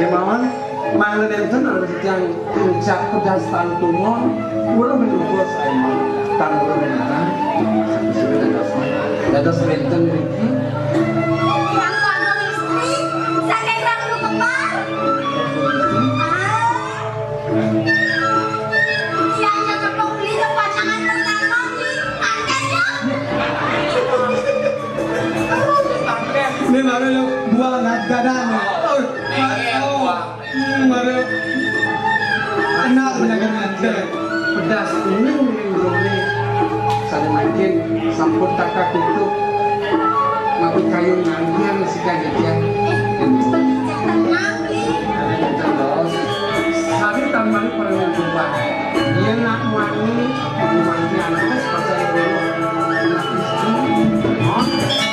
Kemauan, mangga nenten anu titiang ngucap pedas tantungon, kula menunggu saya. Tanggul nenten, satu sini dados, dados nenten niki. Yang kagem istri, saking ratu kembar. Ah. Siang cocok beli ke pacangan pertama di Anten ya. Ini baru yang buah nggak ada nih. Oh, oh. Hmm, baru. Enak bener kan. Pedas kuning nih, Bro, nih. Sané mangkin sampun takak tutup. Mapi kayun nanggihan si kaget ya. Tenang, Bli. Ada yang terus. Sari tambah paling jumpa. Iya nak mani, rumahnya anaknya sepasang dulu. Anak istri. Oh, iya.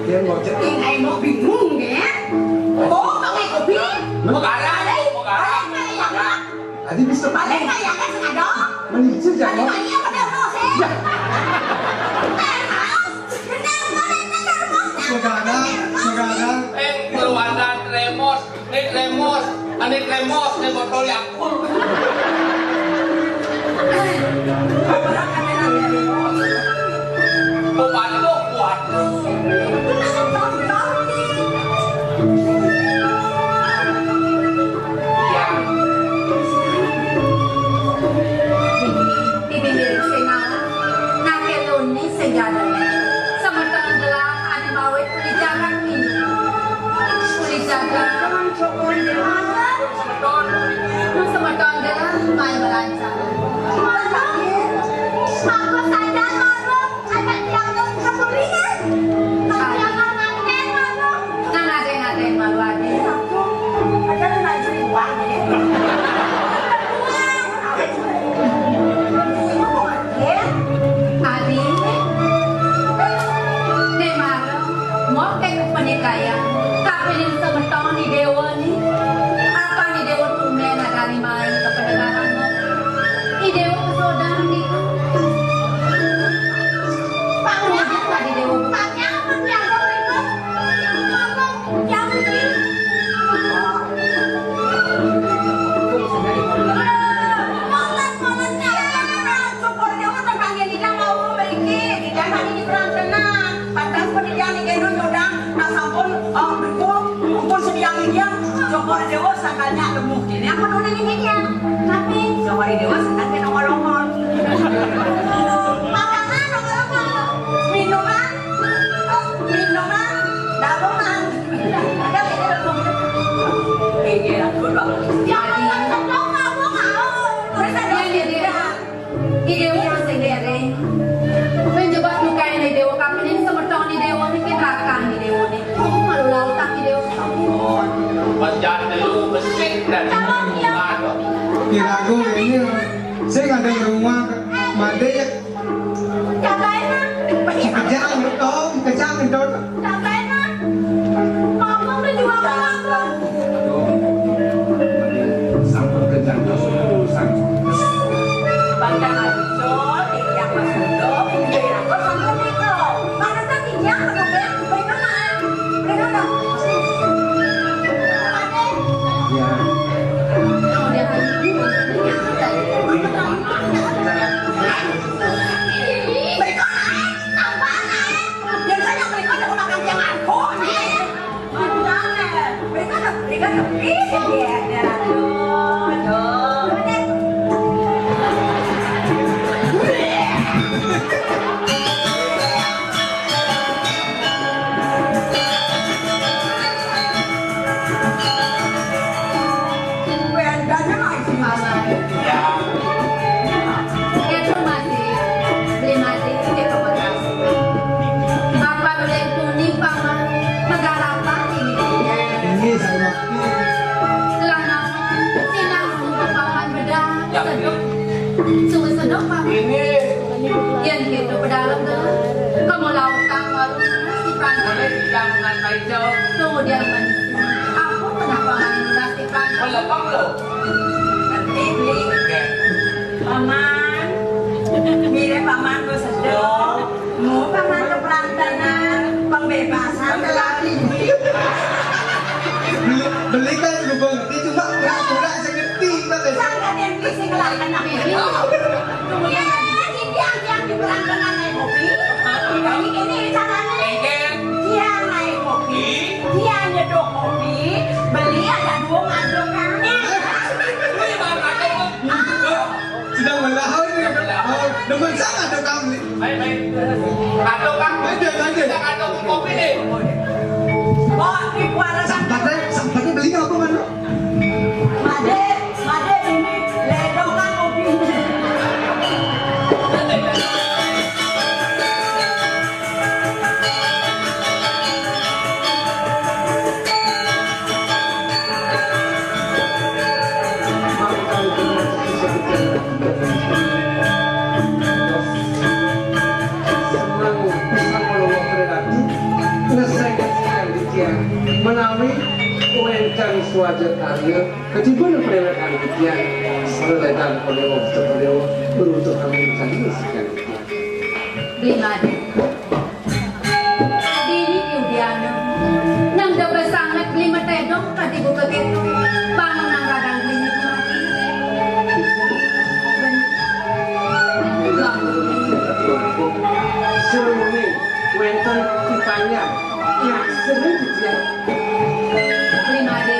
Dia ngoceh. Yang aing mau bingung ya. Oh, pakai kopi? Mau kalah, mau kalah. Tadi bisa balik kayak kan sengaja. Menicu jangan. Tadi apa dia mau sih? Ya. Terus, benar, benar, benar, benar. Saudara, saudara. Eh, keluarga Tremos. Ané Tremos, ané Tremos, ané botol Yakult. Waduh, waduh. Iya. Bibi milik sing ngalah, naké luni sing jadé. Semeton gelah ané mawit uli jagat ini. Uli jagat. Semeton. Semeton gelah main belanca. Aku sadar, Maruf. Anak yang kemudian. Tapi yang anak, Maruf. Nah, ada yang, ada yang malu aja. Ada yang ngajuin uang, ya. Adi, né mareng, mokéh panikahan, kapilin semeton I Déwa né. Apa I Déwa tumben ada lima hari ke pendengaran, Mbok? I Déwa kesodan gitu. Pak, udah, Pak, I Déwa. Pak, apa sih, Abang, itu? Abang, yang bikin. Tapi Jawa Dewa senang kena ngolongol. Makanan, ngolongol. Minuman, eh, minuman, daluman. Ada beda dong. Iya, aku dong. Ya, ngomong, ngomong, ngomong. Terus ada yang beda. I Déwa sing dereng. Sing jebak dukain I Déwa, kapilin semeton I Déwa né, kén rakan I Déwa né. Aku malu lautang I Déwa. Pajan dulu besik dan Kirago ini sing ada rumah mati ya. Jangan main jauh. Tuh dia men. Aku kenapa main plastik kan? Melepang lo. Ngerti beli. Oke. Paman. Mirip paman gue sedih. Mau paman ke perantanan, pembebasan telah tinggi. Beli, beli kan sudah ngerti, cuma pura-pura saya ngerti, Mbak. Sangat yang bisa ngelak anak ini. Kemudian ini yang, yang di perantanan naik kopi. Jadi ini caranya. Dia naik kopi, dia nyeduh kopi, beli ada dua ngaduk kan. Sedang melahau ini. Oh, demen sangat ada kamu nih. Baik, baik. Kado, Kang. Aja, aja. Kita kado kopi nih. Oh, di kuala sampai, sampai beli apa, Mano? Made, made ini ledongan kopi. Menawi wénten swaja karya ketiban prelek titiang, prelek Padewa, Padewa, beruntuk kami kami sekian. Beli madu. Dini Yudiana, nang debes sanget beli metedong kadi buka keto. Bangun nang radang beli madu. Seluruhnya wénten ipanya. Ya, seru gitu ya. Beli madu,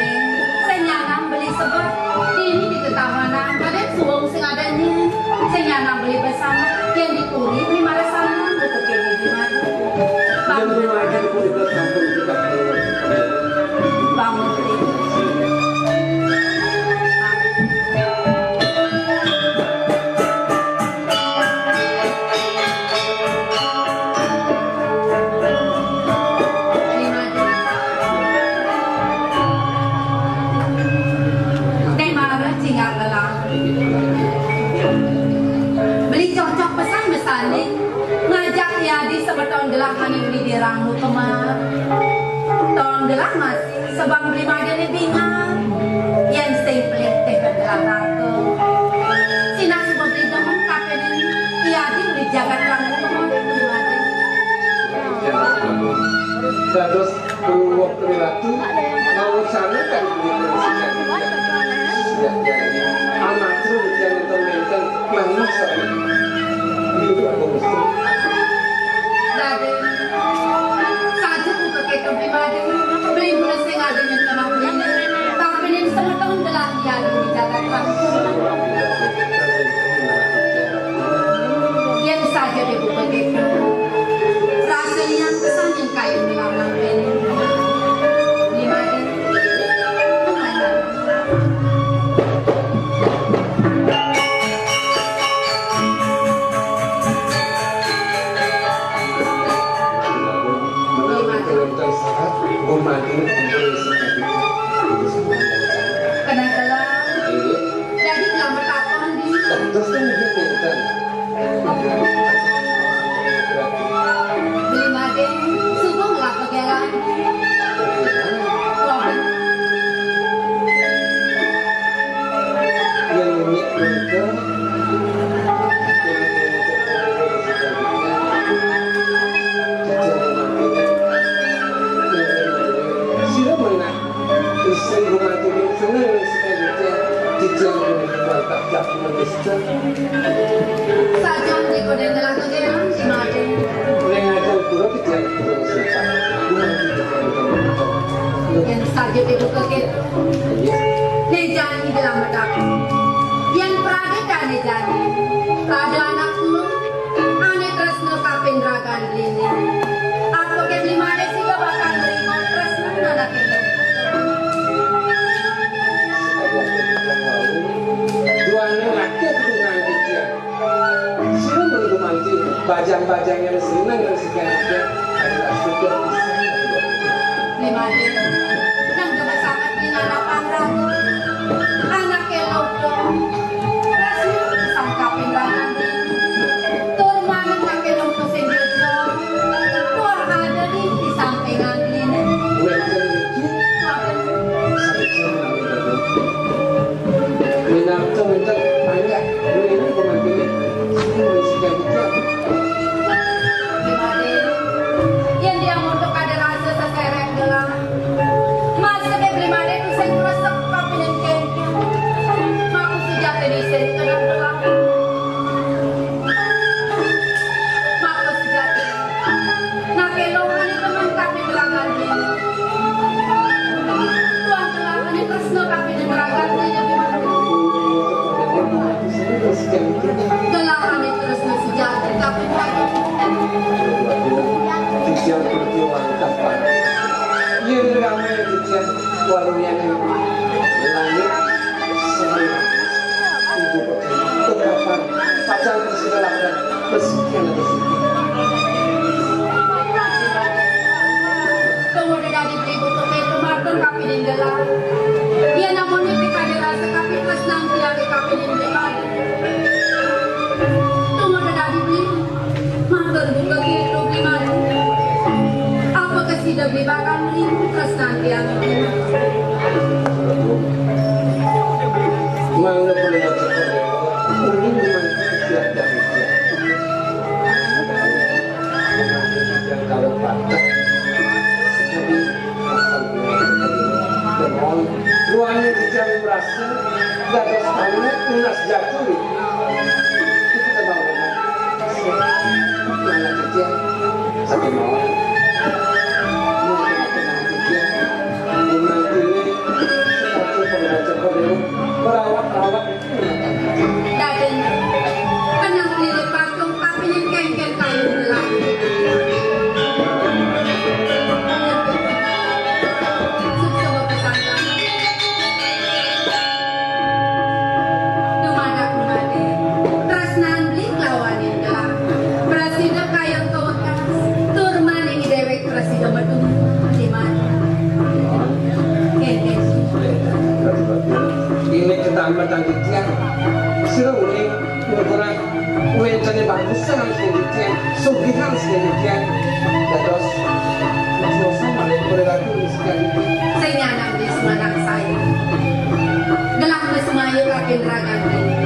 sing nyanang beli sebet. Dini di tetamanan, kadén suwung sing ada nyi. Sing nyanang beli bersama, yang di puri beli marasana, butuh kene beli madu. Bangun. Yang beli madu, beli bersama, butuh kene. Bangun, beli. Teh Mara cingak lelah. Beli cocok pesan besane ngajak Yadi sebeton gelah mani uli dirang nu kemar. Tolong gelah masih sebang beli madene bingang. Yen sing pelih teh gelah raka. Sinak suba beli demen kakening Yadi uli jagat rang nu kemar beli madene. Dados Purwa Prilatu, ngawasana kang punika sikan. Siap jari. Amatru wijan enten wénten manah sareng Ibu Prabu Gusti. Raden, saja buka keto pribadi, beli mula sing ada nyen kemah beli. Tapi ning semeton gelah Yadi di jagat rang. Yen saja dibuka keto, rasanya kesan yang kayu di lamang beli. Di mana? Kenapa? Jadi, kenapa takon, Di? Terus kan dia pinter. Beli madé, suba ngelak pegelan. Wah. Yang unik itu, sira menang. Istri rumah tini seneng sekali dia. Dijang mantap jak menista. Sajan dikoden gelah kegeran di mati. Ning ajeng kula dijang kula sempat. Yang saja dibuka gitu. Nejani dalam metak. Yang pradé kan nejani. Pada anak kula. Ané tresna kaping ragan dini. Apa ké beli malih sida bakal nrima tresna anaké? Duané rakyat kudu nganti tiang. Sira mengko manti bajang-bajang yang seneng dan sekian rakyat adalah sudah bisa. Beli malih, nang demen sanget ning anak pangraga. Anaké lodong. Rasmi sangkaping lanang. Tur manut makin nungku sing jojo. Tuah ada di, di sampingan. Waluya ning langit, sami ibu pertiwi. Kekapan pacar segala dan rezeki yang rezeki. Tumuju dadi beli butuh itu matur kapining gelah. Yen namune pikade rasa kapitresnan tiang kapining beli. Tumuju dadi beli. Matur duka gitu gimana? Apa kesida beli bakal melingkuh tresnan tiang ini? Mangga kula matur, ulun mangga tiang dari tiang. Tiang kalau patah, sekali asal dengan ruangnya dijang merasa, dados taune tunas jatuh. Kita bawa. Mana titian? Satu mawon. Mungkin aku nanti dia. Menanti ini satu pembaca pemilu. Merawat-rawat. Daden. Kenang lilit patung, tapi yang kengkeng kayu belah. Sukses pesan. Dumadak made, tresnan beli kelawanin gelah. Prasida kayang kawekas, tur maning dewek prasida medun. Di mana? Kene. Ini ketamatan titiang. Sira uning ukuran wentene bagusan sing titiang, sugihan sing titiang. Dados, suasana mereka. Sing nyanang di semanang saya. Gelah mesmaya kakin ragan ini.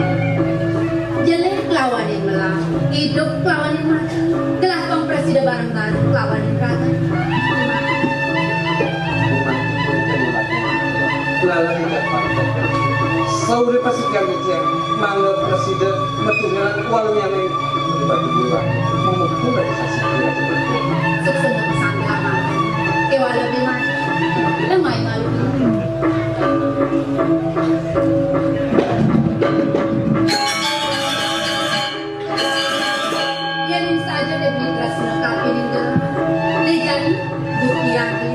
Jelek lawanin melah, idup lawanin mati. Gelah pang prasida bareng-bareng lawanin ragan. Lala tidak pantas. Sauri pasikan titiang, mangga prasida metu ngelah waluyaning batu bulan. Memukul dari sasi. Sukses untuk sangga mangga. Kewala bima. Lemai malu. Yen saja demi tresna kapining gelah, dejani bukti agli,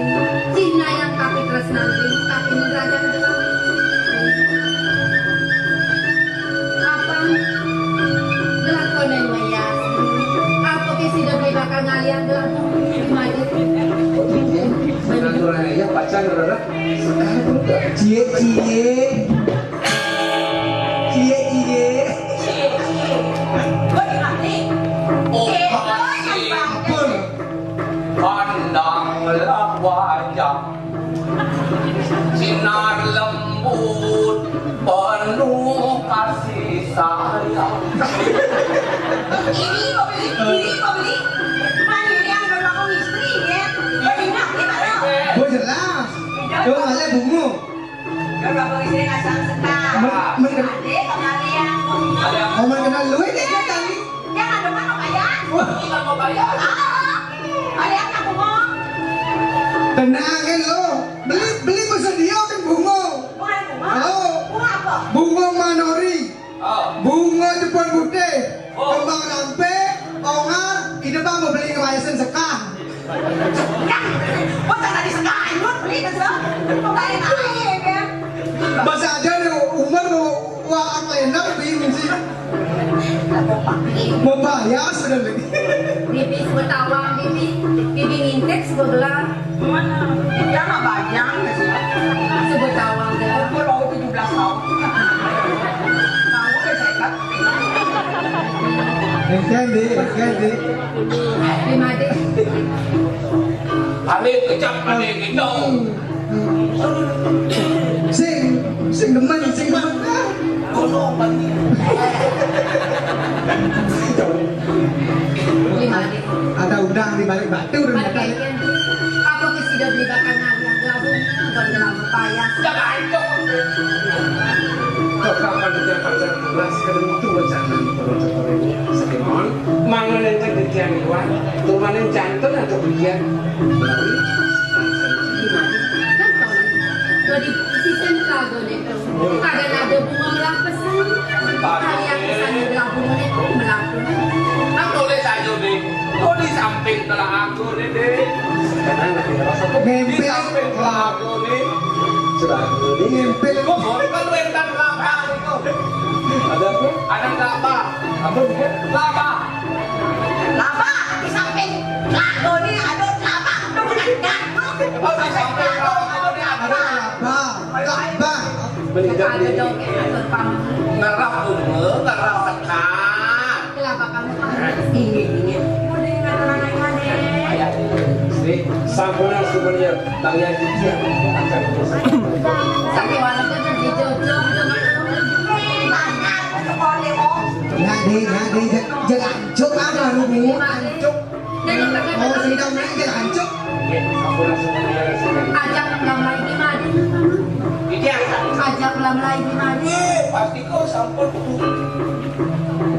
cinayang kapitresnan ring kapining ragan gelah. Apang gelah konen mayas, apa ke sida beli bakal ngalian gelah mati? Aturan ya pacar rara. Cie, cie. Cie, cie. Cie, cie. Bagaimana? Oh, cie, cie. Ampun. Pandanglah wajah sinar lembut penuh kasih sayang. Ini mau beli, ini mau beli. Mana ini yang belum aku istri ya? Beli nak, gimana? Gua jelas. Gua malah bungu. Kalau istri ngasang sekar. Men-, men-, ade kemarian. Ngomong kenal lu ini dia tadi. Yang ada mana bayar? Wah. Kita mau bayar. Ah, ada yang tak ngomong. Tenang kan lo. Beli, beli bersedia kan bunga. Bunga, bunga? Oh. Bunga apa? Bunga manori. Oh. Bunga Jepun putih. Oh. Kembang rampe, ongar, ide bang mau beli kemayasan sekar. Kan, kok tak tadi sekar, lu beli ke sana? Kok gak enak aja, ya? Masa aja nih, umur mau, wah, apa enak, bingung sih. Mau bayar sebenarnya. Bibi sebetawang, bibi, bibi ngintek sebelah. Mana? Dia mah bajang, ya sih. Sebetawang, ya. Umur baru tujuh belas tahun. Mau ke sekat. Engken, Dik, engken, Dik. Terima, Dik. Ane kejap, ane kejap. Sing, sing demen, sing demen. Kono bagi. Terima, Dik. Ada udang di balik batu, ternyata. Apa ke sida beli bakal ngalian labung, bukan dalam upaya. Jangan itu. Kok kapan dia pacar tugas, kadang itu wacana, kalau contoh ini, sekemon, mangan enten di tiang luar, tumanen jantan atau belian. Kan kau, dua di sisen kado nih, tuh. Kagak ada bunga melah pesan. Kalian pesan melah bunga nih, tuh, melah bunga. Kan boleh saja, Dek. Kok di samping telah aku, Dek, Dek? Ngempil. Di samping lagu nih. Sudah. Ngempil. Kok boleh kan lu yang tadi kelapa itu? Ada apa? Ada kelapa. Apa juga? Kelapa. Kelapa di samping lagu nih ada kelapa. Lu bukan gantung. Oh, di samping lagu ada kelapa. Ada kelapa. Kelapa. Meninggal. Ada dong, ya, atur pamit. Ngerap umur, ngerap sekat. Kenapa kamu panas? Inggih, inggih. Udah, nggak tenang aja deh. Sri, sampun, sampun ya, Bang Yaji, ya. Akan terus. Satu malam tuh jadi jojo, jojo. Banyak, sekolah, oh. Nggak deh, nggak deh, jangan, jangan, cuk, ah, baru dulu, cuk. Oh, sini dong, naik, jangan, cuk. Nggih, sampun, sampun ya, sampun. Ajak Lam Lai di mana? Iya. Ajak Lam Lai di mana? Pasti kok sampun.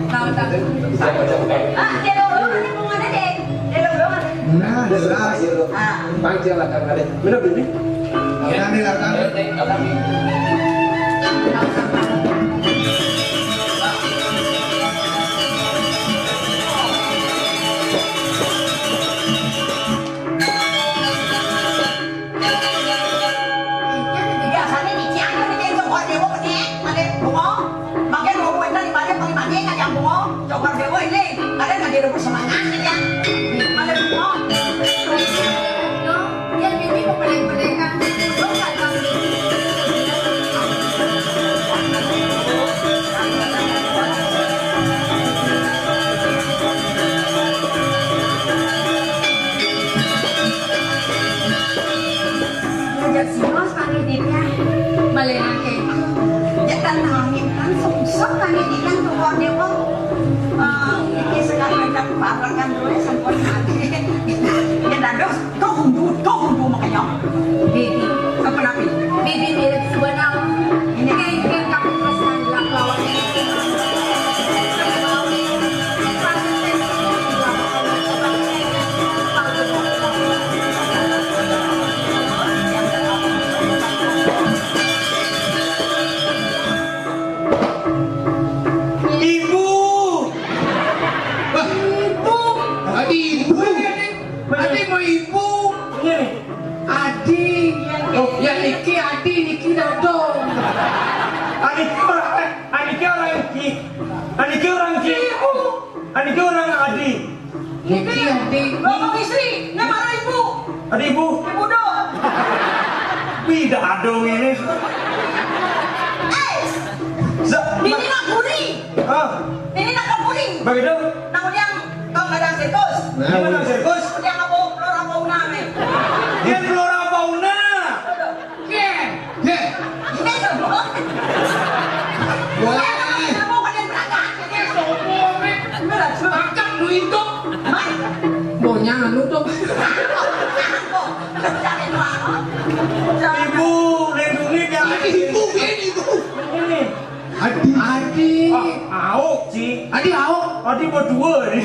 Tahu, tahu. Ah, dia dulu, ada hubungannya deh. Dia dulu. Nah, jelas. Ah. Panggil lah, Kang Ade. Bener, bener. Kang Ade, Kang Ade. Biasanya di Cianjur di Jogja, Dewa, nih, ada bunga. Makin mau kue dari Padang, paling banyak kan yang bunga. Jogja, Dewa, ini. Kalian lagi ada semangat, ya. Ada bunga. Yang ini mau pendek-pendekan. Bukan, Bang. Ngajak si Ros panitia. Malah kayak, ya kan, nangin kan, sok panitia tuh, Dewa. Eh, ini sekarang ada barang kan, dulu sampun mati. Ya, dados, tuh, tuh, tuh, makanya. Bibi. Apa napi? Bibi mirip sebenarnya. Ini. Kayak, kayak kamu pesan, lah, lawannya. Ibu. Wah, ibu. Tadi ibu. Tadi mau ibu. Ini. Adi. Oh, ya niki Adi, niki dado. Adi orang, Adi orang iki. Adi orang iki. Adi orang Adi. Niki Adi. Bapak istri, ini mana ibu? Adi ibu. Ibu dong. Tidak ada ini. Eh, ini nak buri. Ah. Ini nak buri. Begitu. Nak yang kau nggak ada sirkus. Ini mana sirkus? Yang apa? Lora Fauna nih. Dia Lora Fauna. Ken. Ken. Ini semua. Wah. Ini semua pada berangkat. Ini semua, men. Makan lu itu. Hah? Mau nyanu tuh. Ibu, lindungi dia. Ibu, ini ibu. Ini. Adi. Adi. Ah, auk, Ci. Adi auk. Adi berdua nih.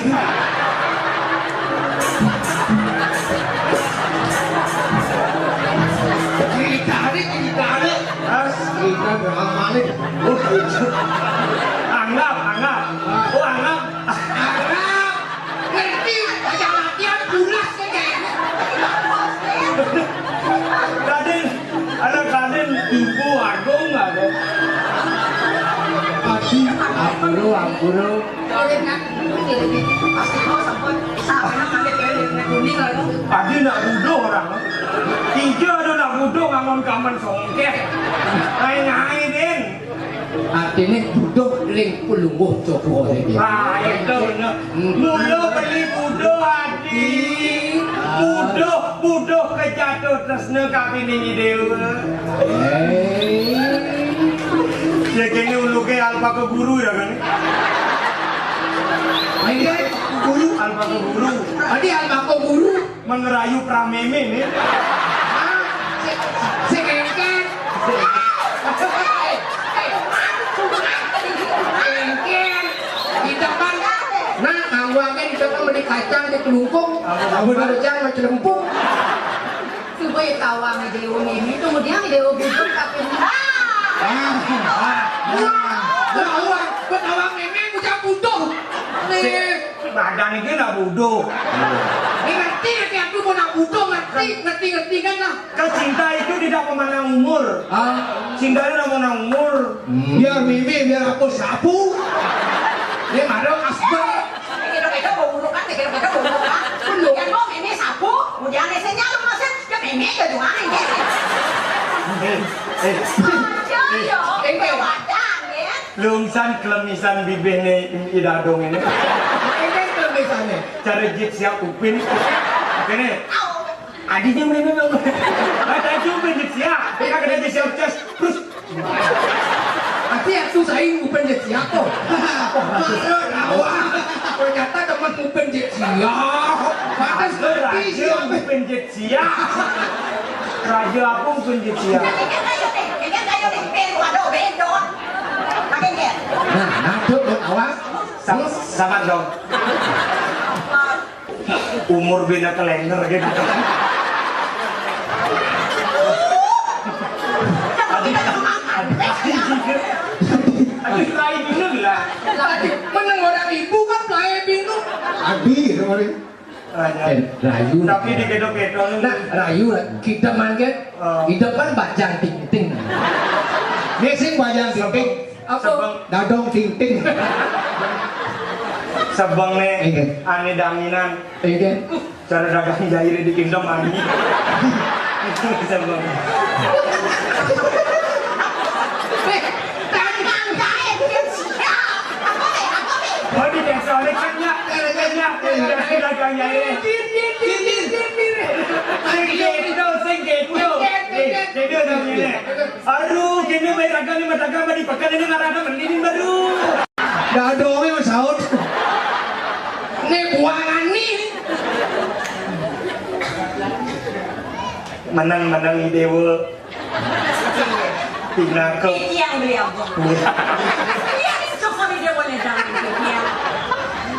Cerita nih, cerita nih. Mas, cerita drama nih. Oh, gitu. Anggap, anggap. Oh, anggap. Anggap. Ngerti, aja latihan, pulas, ya, kayaknya. Raden, anak Raden, Ibu Agung ada. Adi, ampura, ampura. Adi nak buduh orang. Ijo ada nak buduh ngangon kamen songkeh. Ngai-ngai, Din. Artine buduh ring pelungguh Jogja iki. Ah, itu bener. Hmm. Mula beli buduh, Adi. Ah. Buduh, buduh kejatuh tresna kapining Dewa. Eh. Ya kene uluke alpaka guru ya kan? Ayo, guru. Alpaka guru. Adi alpaka guru. Mengerayu prameme nih. Sing engken. Engken. Kita kan, nah, awake kita kan beli kacang di kelungkung. Apa, apa? Beli kacang di celempung. Coba ya tawang Dewa ini, kemudian Dewa gudeg tapi ah, ah, ah. Wah, wah, betawang ini ucap butuh. Nih. Badan iki nak buduh. Ini kan Ngerti, ngerti, aku mau nak butuh, ngerti, ngerti, ngerti kan lah. Kan cinta itu tidak memandang umur. Ah. Cinta itu tidak memandang umur. Hmm. Biar mimi, biar aku sapu. Dia marah asbak. Kira-kira bau mulut kan, kira-kira bau mulut kan. Bener. Kan mau mimi sapu, kemudian esenya lu masih, ya mimi ya doang ini. Eh, eh. Aja ya, eh, eh, wadah ya. Lungsan kelemisan bibihne Idadong ini. Ini kelemisannya. Cara jit siap Upin. Ini. Adinya mana dong? Ada juga jit siap. Dia kagak ada jit siap cas. Terus. Tapi aku saing Upin jit siap kok. Malu tawa. Ternyata teman Upin jit siap. Pantas berarti siap. Upin jit siap. Raja apa Upin jit siap? Ini kan kayu nih, ini kan kayu nih. Pin, waduh, bendon. Makin dia. Nah, nah, Dok, Dok, awas. Sa-, sabar dong. Umur beda kalender gitu. Aduh, aduh, aduh, lain dulu lah. Menang orang ibu kan lain dulu. Adi, kemarin. Eh, rayu. Tapi di kedo-kedo nih. Nah, rayu lah. Kita mangke. Oh. Kita kan bajang ting-ting. Dia sing bajang ting-ting. Apa? Sebeng. Dadong ting-ting. Sebeng nih. Iya. Ane danginan. Iya. Cara dagang jaire di Kingdom ani. Sebeng. Eh, tangan jahe dia siap. Apa nih? Apa nih? Oh, di desa oleh kan ya. Kan ya. Cara dagang jaire. Sing gitu, sing gitu. Eh, jadi udah gini. Aduh, kene bae raga ni mataga di pekan ini ngarana mending baru. Dadonge wis saut. Nek buangan nih. Menang-menang idewe. Pinaka. Iki yang beli apa? Iya, sok kami dia boleh jalan. Iya.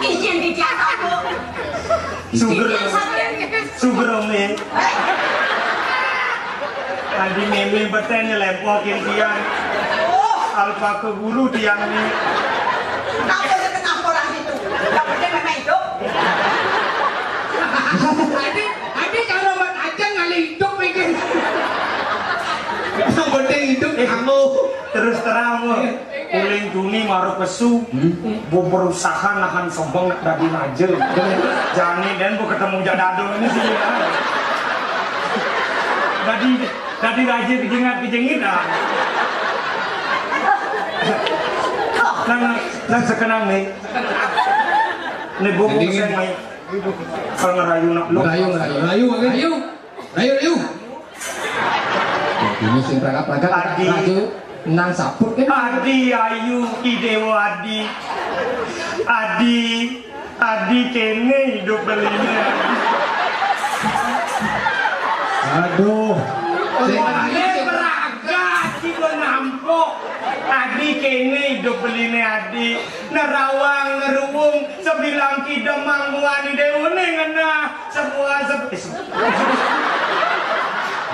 Izin di jalan, Bu. Suger. Suger, Om, ya. Tadi meme beten nyelempokin tiang. Alpa ke guru tiang nih. Kenapa dia kenapa orang itu? Yang penting memang hidup. Ade, ade kalau buat aja ngalih hidup ini. Yang penting hidup, eh, kamu. Terus terang, Om. Iya. Uling tuni maro pesu, hmm, bu berusaha nahan sombong dadi raja. Jani den bu ketemu jak dadong ini sih. Dadi, dadi raja kejengit kejengit ah. Nang, nang sekenang nih. Nih bu sing mai. Kalau ngerayu nak lu. Ngerayu, ngerayu, ngerayu, ngerayu. Ayo, ayo. Ini sing pragak-pragak, Adi. Raja nang saput kan? Adi, ayu, idewa Adi. Adi, Adi kene hidup belinya. Aduh. Sing Adi pragak, Adi gua nampok. Adi kene hidup belinya Adi. Nerawang, neruwung, sebilang kidemang muani dewene ngenah. Sebuah se-, eh, se-,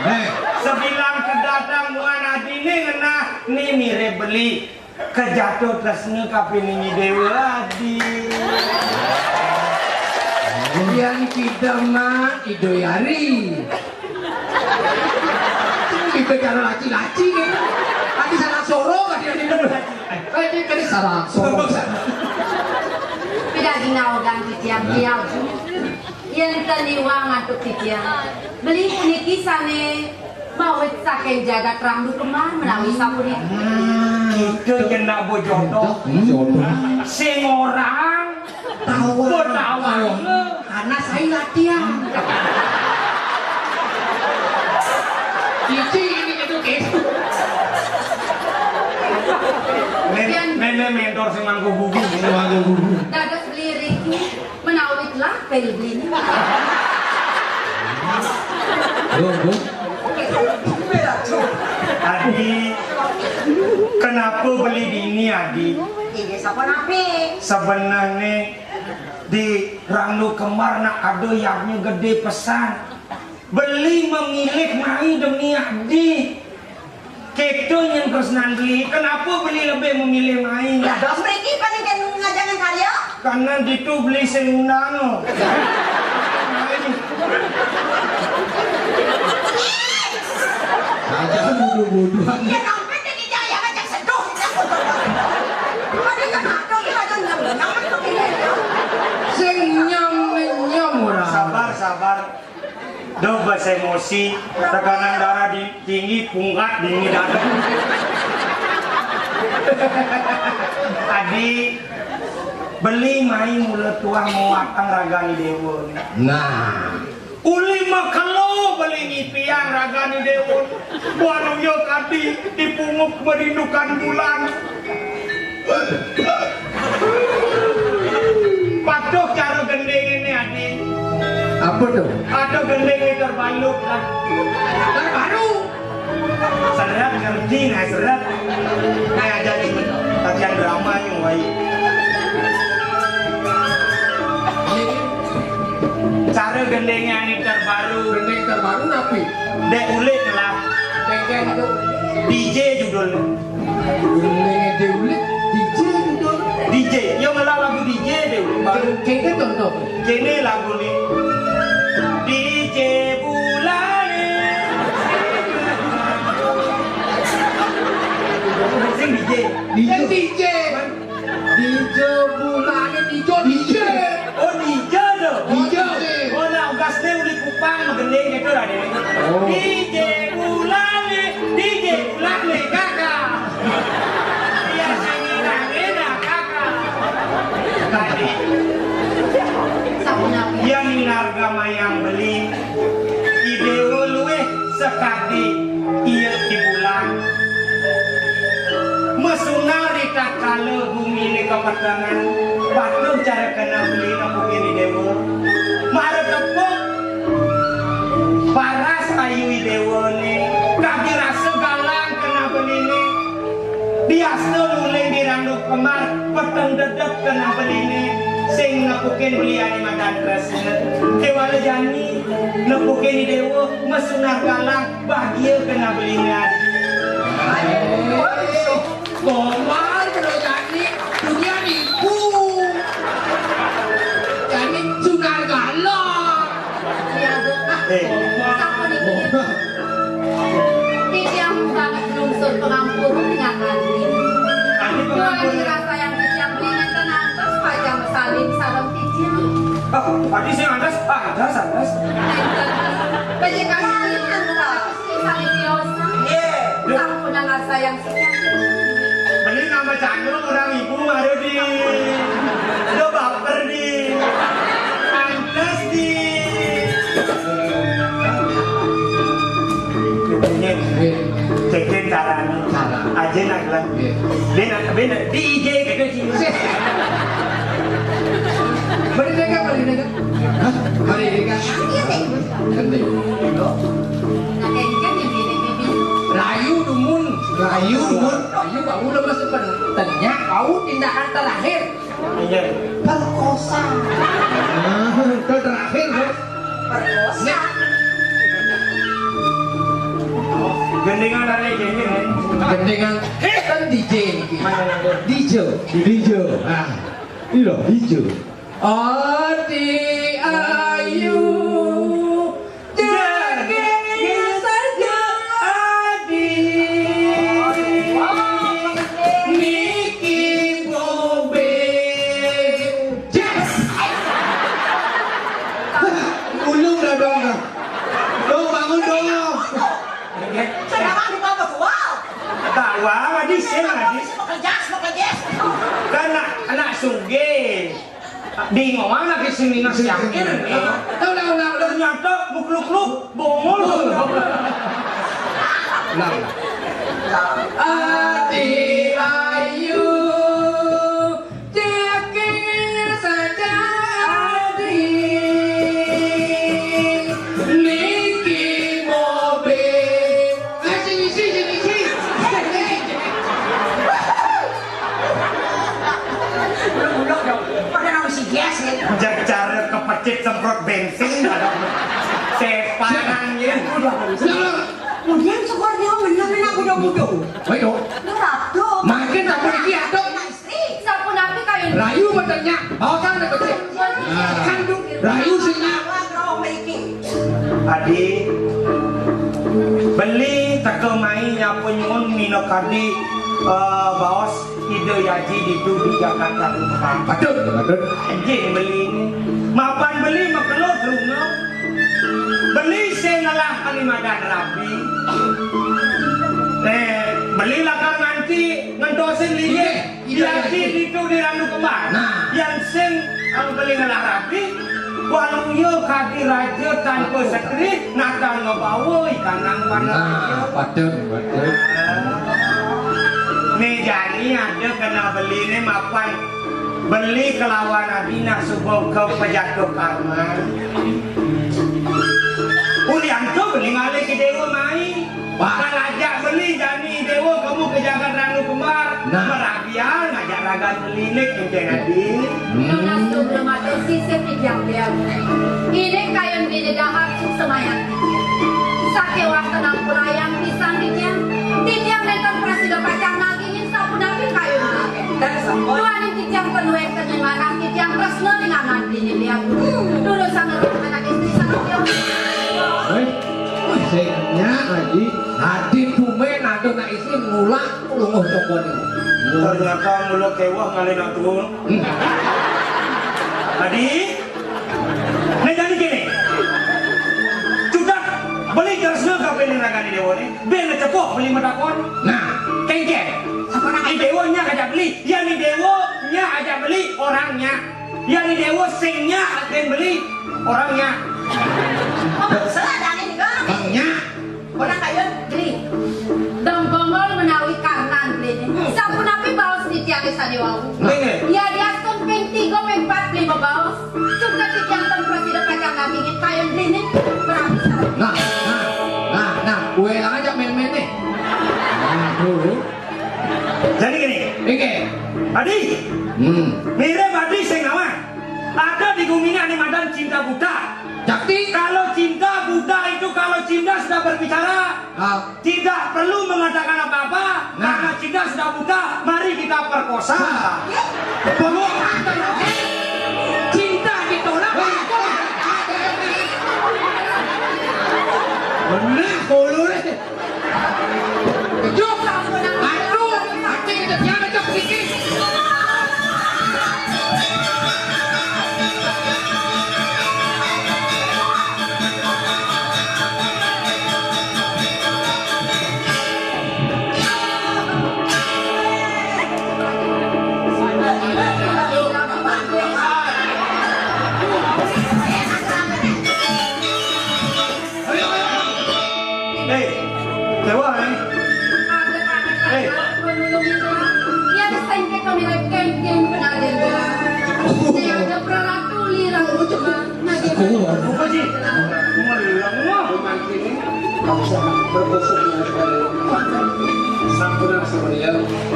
eh, sebilang kedatang buan adine ngenah, ni mirip beli. Kejatuh tresne kapining idewe adi. Yang kita mah idoyari. Kita cara laci-laci gitu. Tadi salah soro, tadi ada dulu. Eh, ini tadi salah soro. Tidak dinaudang di tiang-tiang. Yen ten iwang antuk titiang, beli puniki sane mawit saking jagat Rangdu Kembar menawi sapunika. Kita kena bojoto. Sing orang tawa. Botawa. Karena saya latihan. Cici ini itu gitu. Nenek mentor sing mangku bubu, sing mangku bubu. Dados beli riki. Menawi telah beli-beli. Loh, loh. Adi, kenapa beli dini, Adi? Ini sapa napi? Sebenarnya di Rangdu Kembar nak ada yadnya gede pesan. Beli memilih mai demi Adi. Kita yang tresnan beli, kenapa beli lebih memilih mai? Lah, dos mriki paling kan ngajangan karya? Karena ditu beli sing undang. Sabar. Duh, bas emosi, tekanan darah di-, tinggi, pungkat, dingin darah. Adi, beli mai mula tuah mawatang ragane dewa. Nah. Uli makelo beli ngipiang ragane dewa. Baru ya kadi dipunguk merindukan bulan. Patuh cara gending ini, Adi. Apa tuh? Patuh gending ini terbalut, kan? Terbaru. Seret ngerti, nah, seret. Nah, aja nih, latihan drama yang wai. Cara gendingnya ini terbaru. Gending terbaru napi? Dek ulik lah. Gending itu. D J judulnya. Gending itu ulik, D J itu. D J, yo ngelah lagu D J deh, ulik. Baru. Gending contoh. Kene lagu nih. D J Bulane. Sing D J. D J. D J. Dijo bulane, dijo, dijo. Oh, dijo to. Dijo. Oh, nah, ugasne uli Kupang magending gitu lah, Dek. Oh. D J bulane, D J bulane, kakak. Biar nyanyi rame dah, kakak. Tadi. Sapunapi. Yang ngarga mayang beli. Idewa luwih sakadi iya ibulang. Masunar ritatkala gumine kapetengan, patuh cara kena beli nepukin idewa. Mara tepuk paras ayu idewane, kadi rasa galang kena beline. Diasta nuling di randuk kemar, peteng dedep kena beline, sing nepukin beliane madan tresna. Kewala jani, nepukin idewa, masunar galang, bahagia kena beline. Komar kena jani, dunia nipu. Jani sunar galang. Ya, Bu. Eh. Sampun iki. Titiang sanget nglungsur pangampura ring akanti. Adi pangampura. Kula rasa yang titiang beli nenten antos pajang salin sareng titiang. Oh, adi sing antos, antos, antos. Nenten. Bajikane salin tiosan. Nggih. Sampun ngarsa yang Beli nama canggung orang ibu baru di. Udah baper di. Pantes di. Nggih. Cekin caranya. Cara. Aja nak lah. Nggih. Dia nak, dia nak di I G gitu sih. Mari mereka, mari mereka. Hah? Mari mereka. Iya, Teh. Nanti. Nah, kayak gini, gini, gini. Rayu dumun. Rayu dumun. Rayu bau lemes sepen. Tenyak bau tindakan terakhir. Iya. Perkosa. Ah, itu terakhir, Bos. Perkosa. Gendengan ada gendengan. Gendengan. Kan D J ini. Mana ada? D J. D J. Ah, ini loh, D J. Adi ayu, jaga saja adi. Niki bobe. Yes. Ulung dah dong. Dong, bangun dong. Sedangkan di bawah sual. Tak wah, adi sih, adi. Bekerja, bekerja. Kan anak, anak sugih. Bingung anak di sini ngasih akhir. Tahu, tahu, tahu. Ternyata bukluk-kluk bongol. Nah. Adi ayu, jaga saja adi. Niki mobil. Eh, sing isi, sing isi. Belum, belum dong. Pada nang isi gas ya. Jajar kepecit semprot bensin, ada sepanan ya. Udah, udah. Kemudian syukur dia menang, menang, udah, udah. Ayo. Lu ratu. Makin tak boleh dia dong. Istri. Sapunapi kayun. Rayu beternya, bawa kan kepecit. Nah. Kandung, rayu sini. Adi, beli teka mai nyapa nyuwun minakadi, eh, baos Ida Yaji ditu di Jakarta Kupang. Patut, patut. Anjing beli. Mapan beli makelo truna. Beli sing ngelah kalimadan rabi. Eh, beli lakar nganti ngentosin lidi. Iya, iya, iya. Ditu di Randu Kembar. Nah. Yang sing, eh, beli ngelah rabi, waluya kadi raja tanpa setri, natan ngebawa ikanang pada raja. Nah, patut, patut. Nih, jani ada kena beli nih, mapan beli kelawan adina suba ke pejatuh karma. Ulian tu beli ngalih ke dewa mai. Wah. Kan ajak beli jani dewa kamu ke jagat Randu Kembar. Nah. Merabian ngajak ragan beli nih, Enten Adi. Hmm. Nunas tu belum ada sisip di jam dia. Ini kayun bini dahar suk semayan. Sake waktu nang purayang pisang di jam. Di jam nenten prasida pacang nagingin sapunapi kayun. Tuaning titiang penuh wénten ing manah titiang tresna ring anak dini liat. Durus sanget anak istri sanget liat. Wéh, sing nyak lagi. Adi tumén ada nak istri nulak lunguh tokone. Ternyata mula kéweh ngalih nak tuun. Hmm. Adi, né jani kéné. Cudak beli tresna ka bini ragané déwané, bini cepuh beli matakon. Nah, kéngkén. Apa nak? Né déwa nyak ajak beli, ya né déwa nyak ajak beli, orang nyak. Ya né déwa sing nyak ajak beli, orang nyak. Oh, salah dane nika. Bang nyak. Ora kaya beli. Dong bongol menawi karnan beli. Sapunapi baos titiang sané wau. Nggih, nggih. Ya diastun ping tiga, ping empat, lima baos. Suka titiang ten prasida pacang nagingin kayun beli. Menawi salah. Nah, nah, nah, nah, kowe lah aja main-main nih. Aduh. Jadi gini. Oke. Adi. Hmm. Mirip Adi sing nawang. Ada di guminé ané madan cinta buta. Jakti. Kalau cinta buta itu, kalau cinta sudah berbicara, ah, tidak perlu mengatakan apa-apa, nah, karena cinta sudah buta. Mari kita perkosa. Nah. Bawa cinta ditolak. Bener, kolor. Kejuk. Aduh, ati kejar, kejar, sedikit. Ayo, ayo, ayo. Eh, dewa, eh. Eh. Apa sih? Meleng, wah. Sampun, sampun, ya.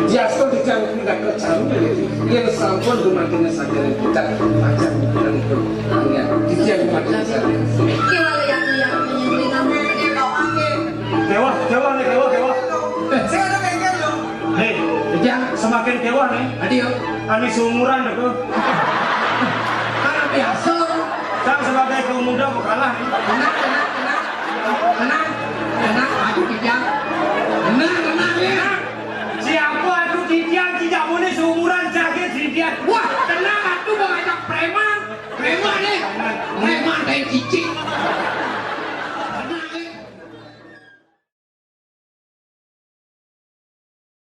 Diasto dijangkung. Kecaru lho, yén sampun dumateng sadèrèng kita, pacang dumateng itu. Hanya titiang dumateng sadèrèng. Dewa, dewa, nih, dewa, dewa. Hei, titiang semakin dewa nih. Adi, yo. Ané seumuran aku. Kan biasa. Kan sebagai kaum muda kok kalah nih. Tenang, tenang, tenang. Tenang, tenang. Aduh, titiang. Tenang, tenang, ya. Siapa aku titiang, tidak boleh seumuran, sakit titiang. Wah, tenang, aku mau ngajak preman. Preman, eh. Preman kayak cicing.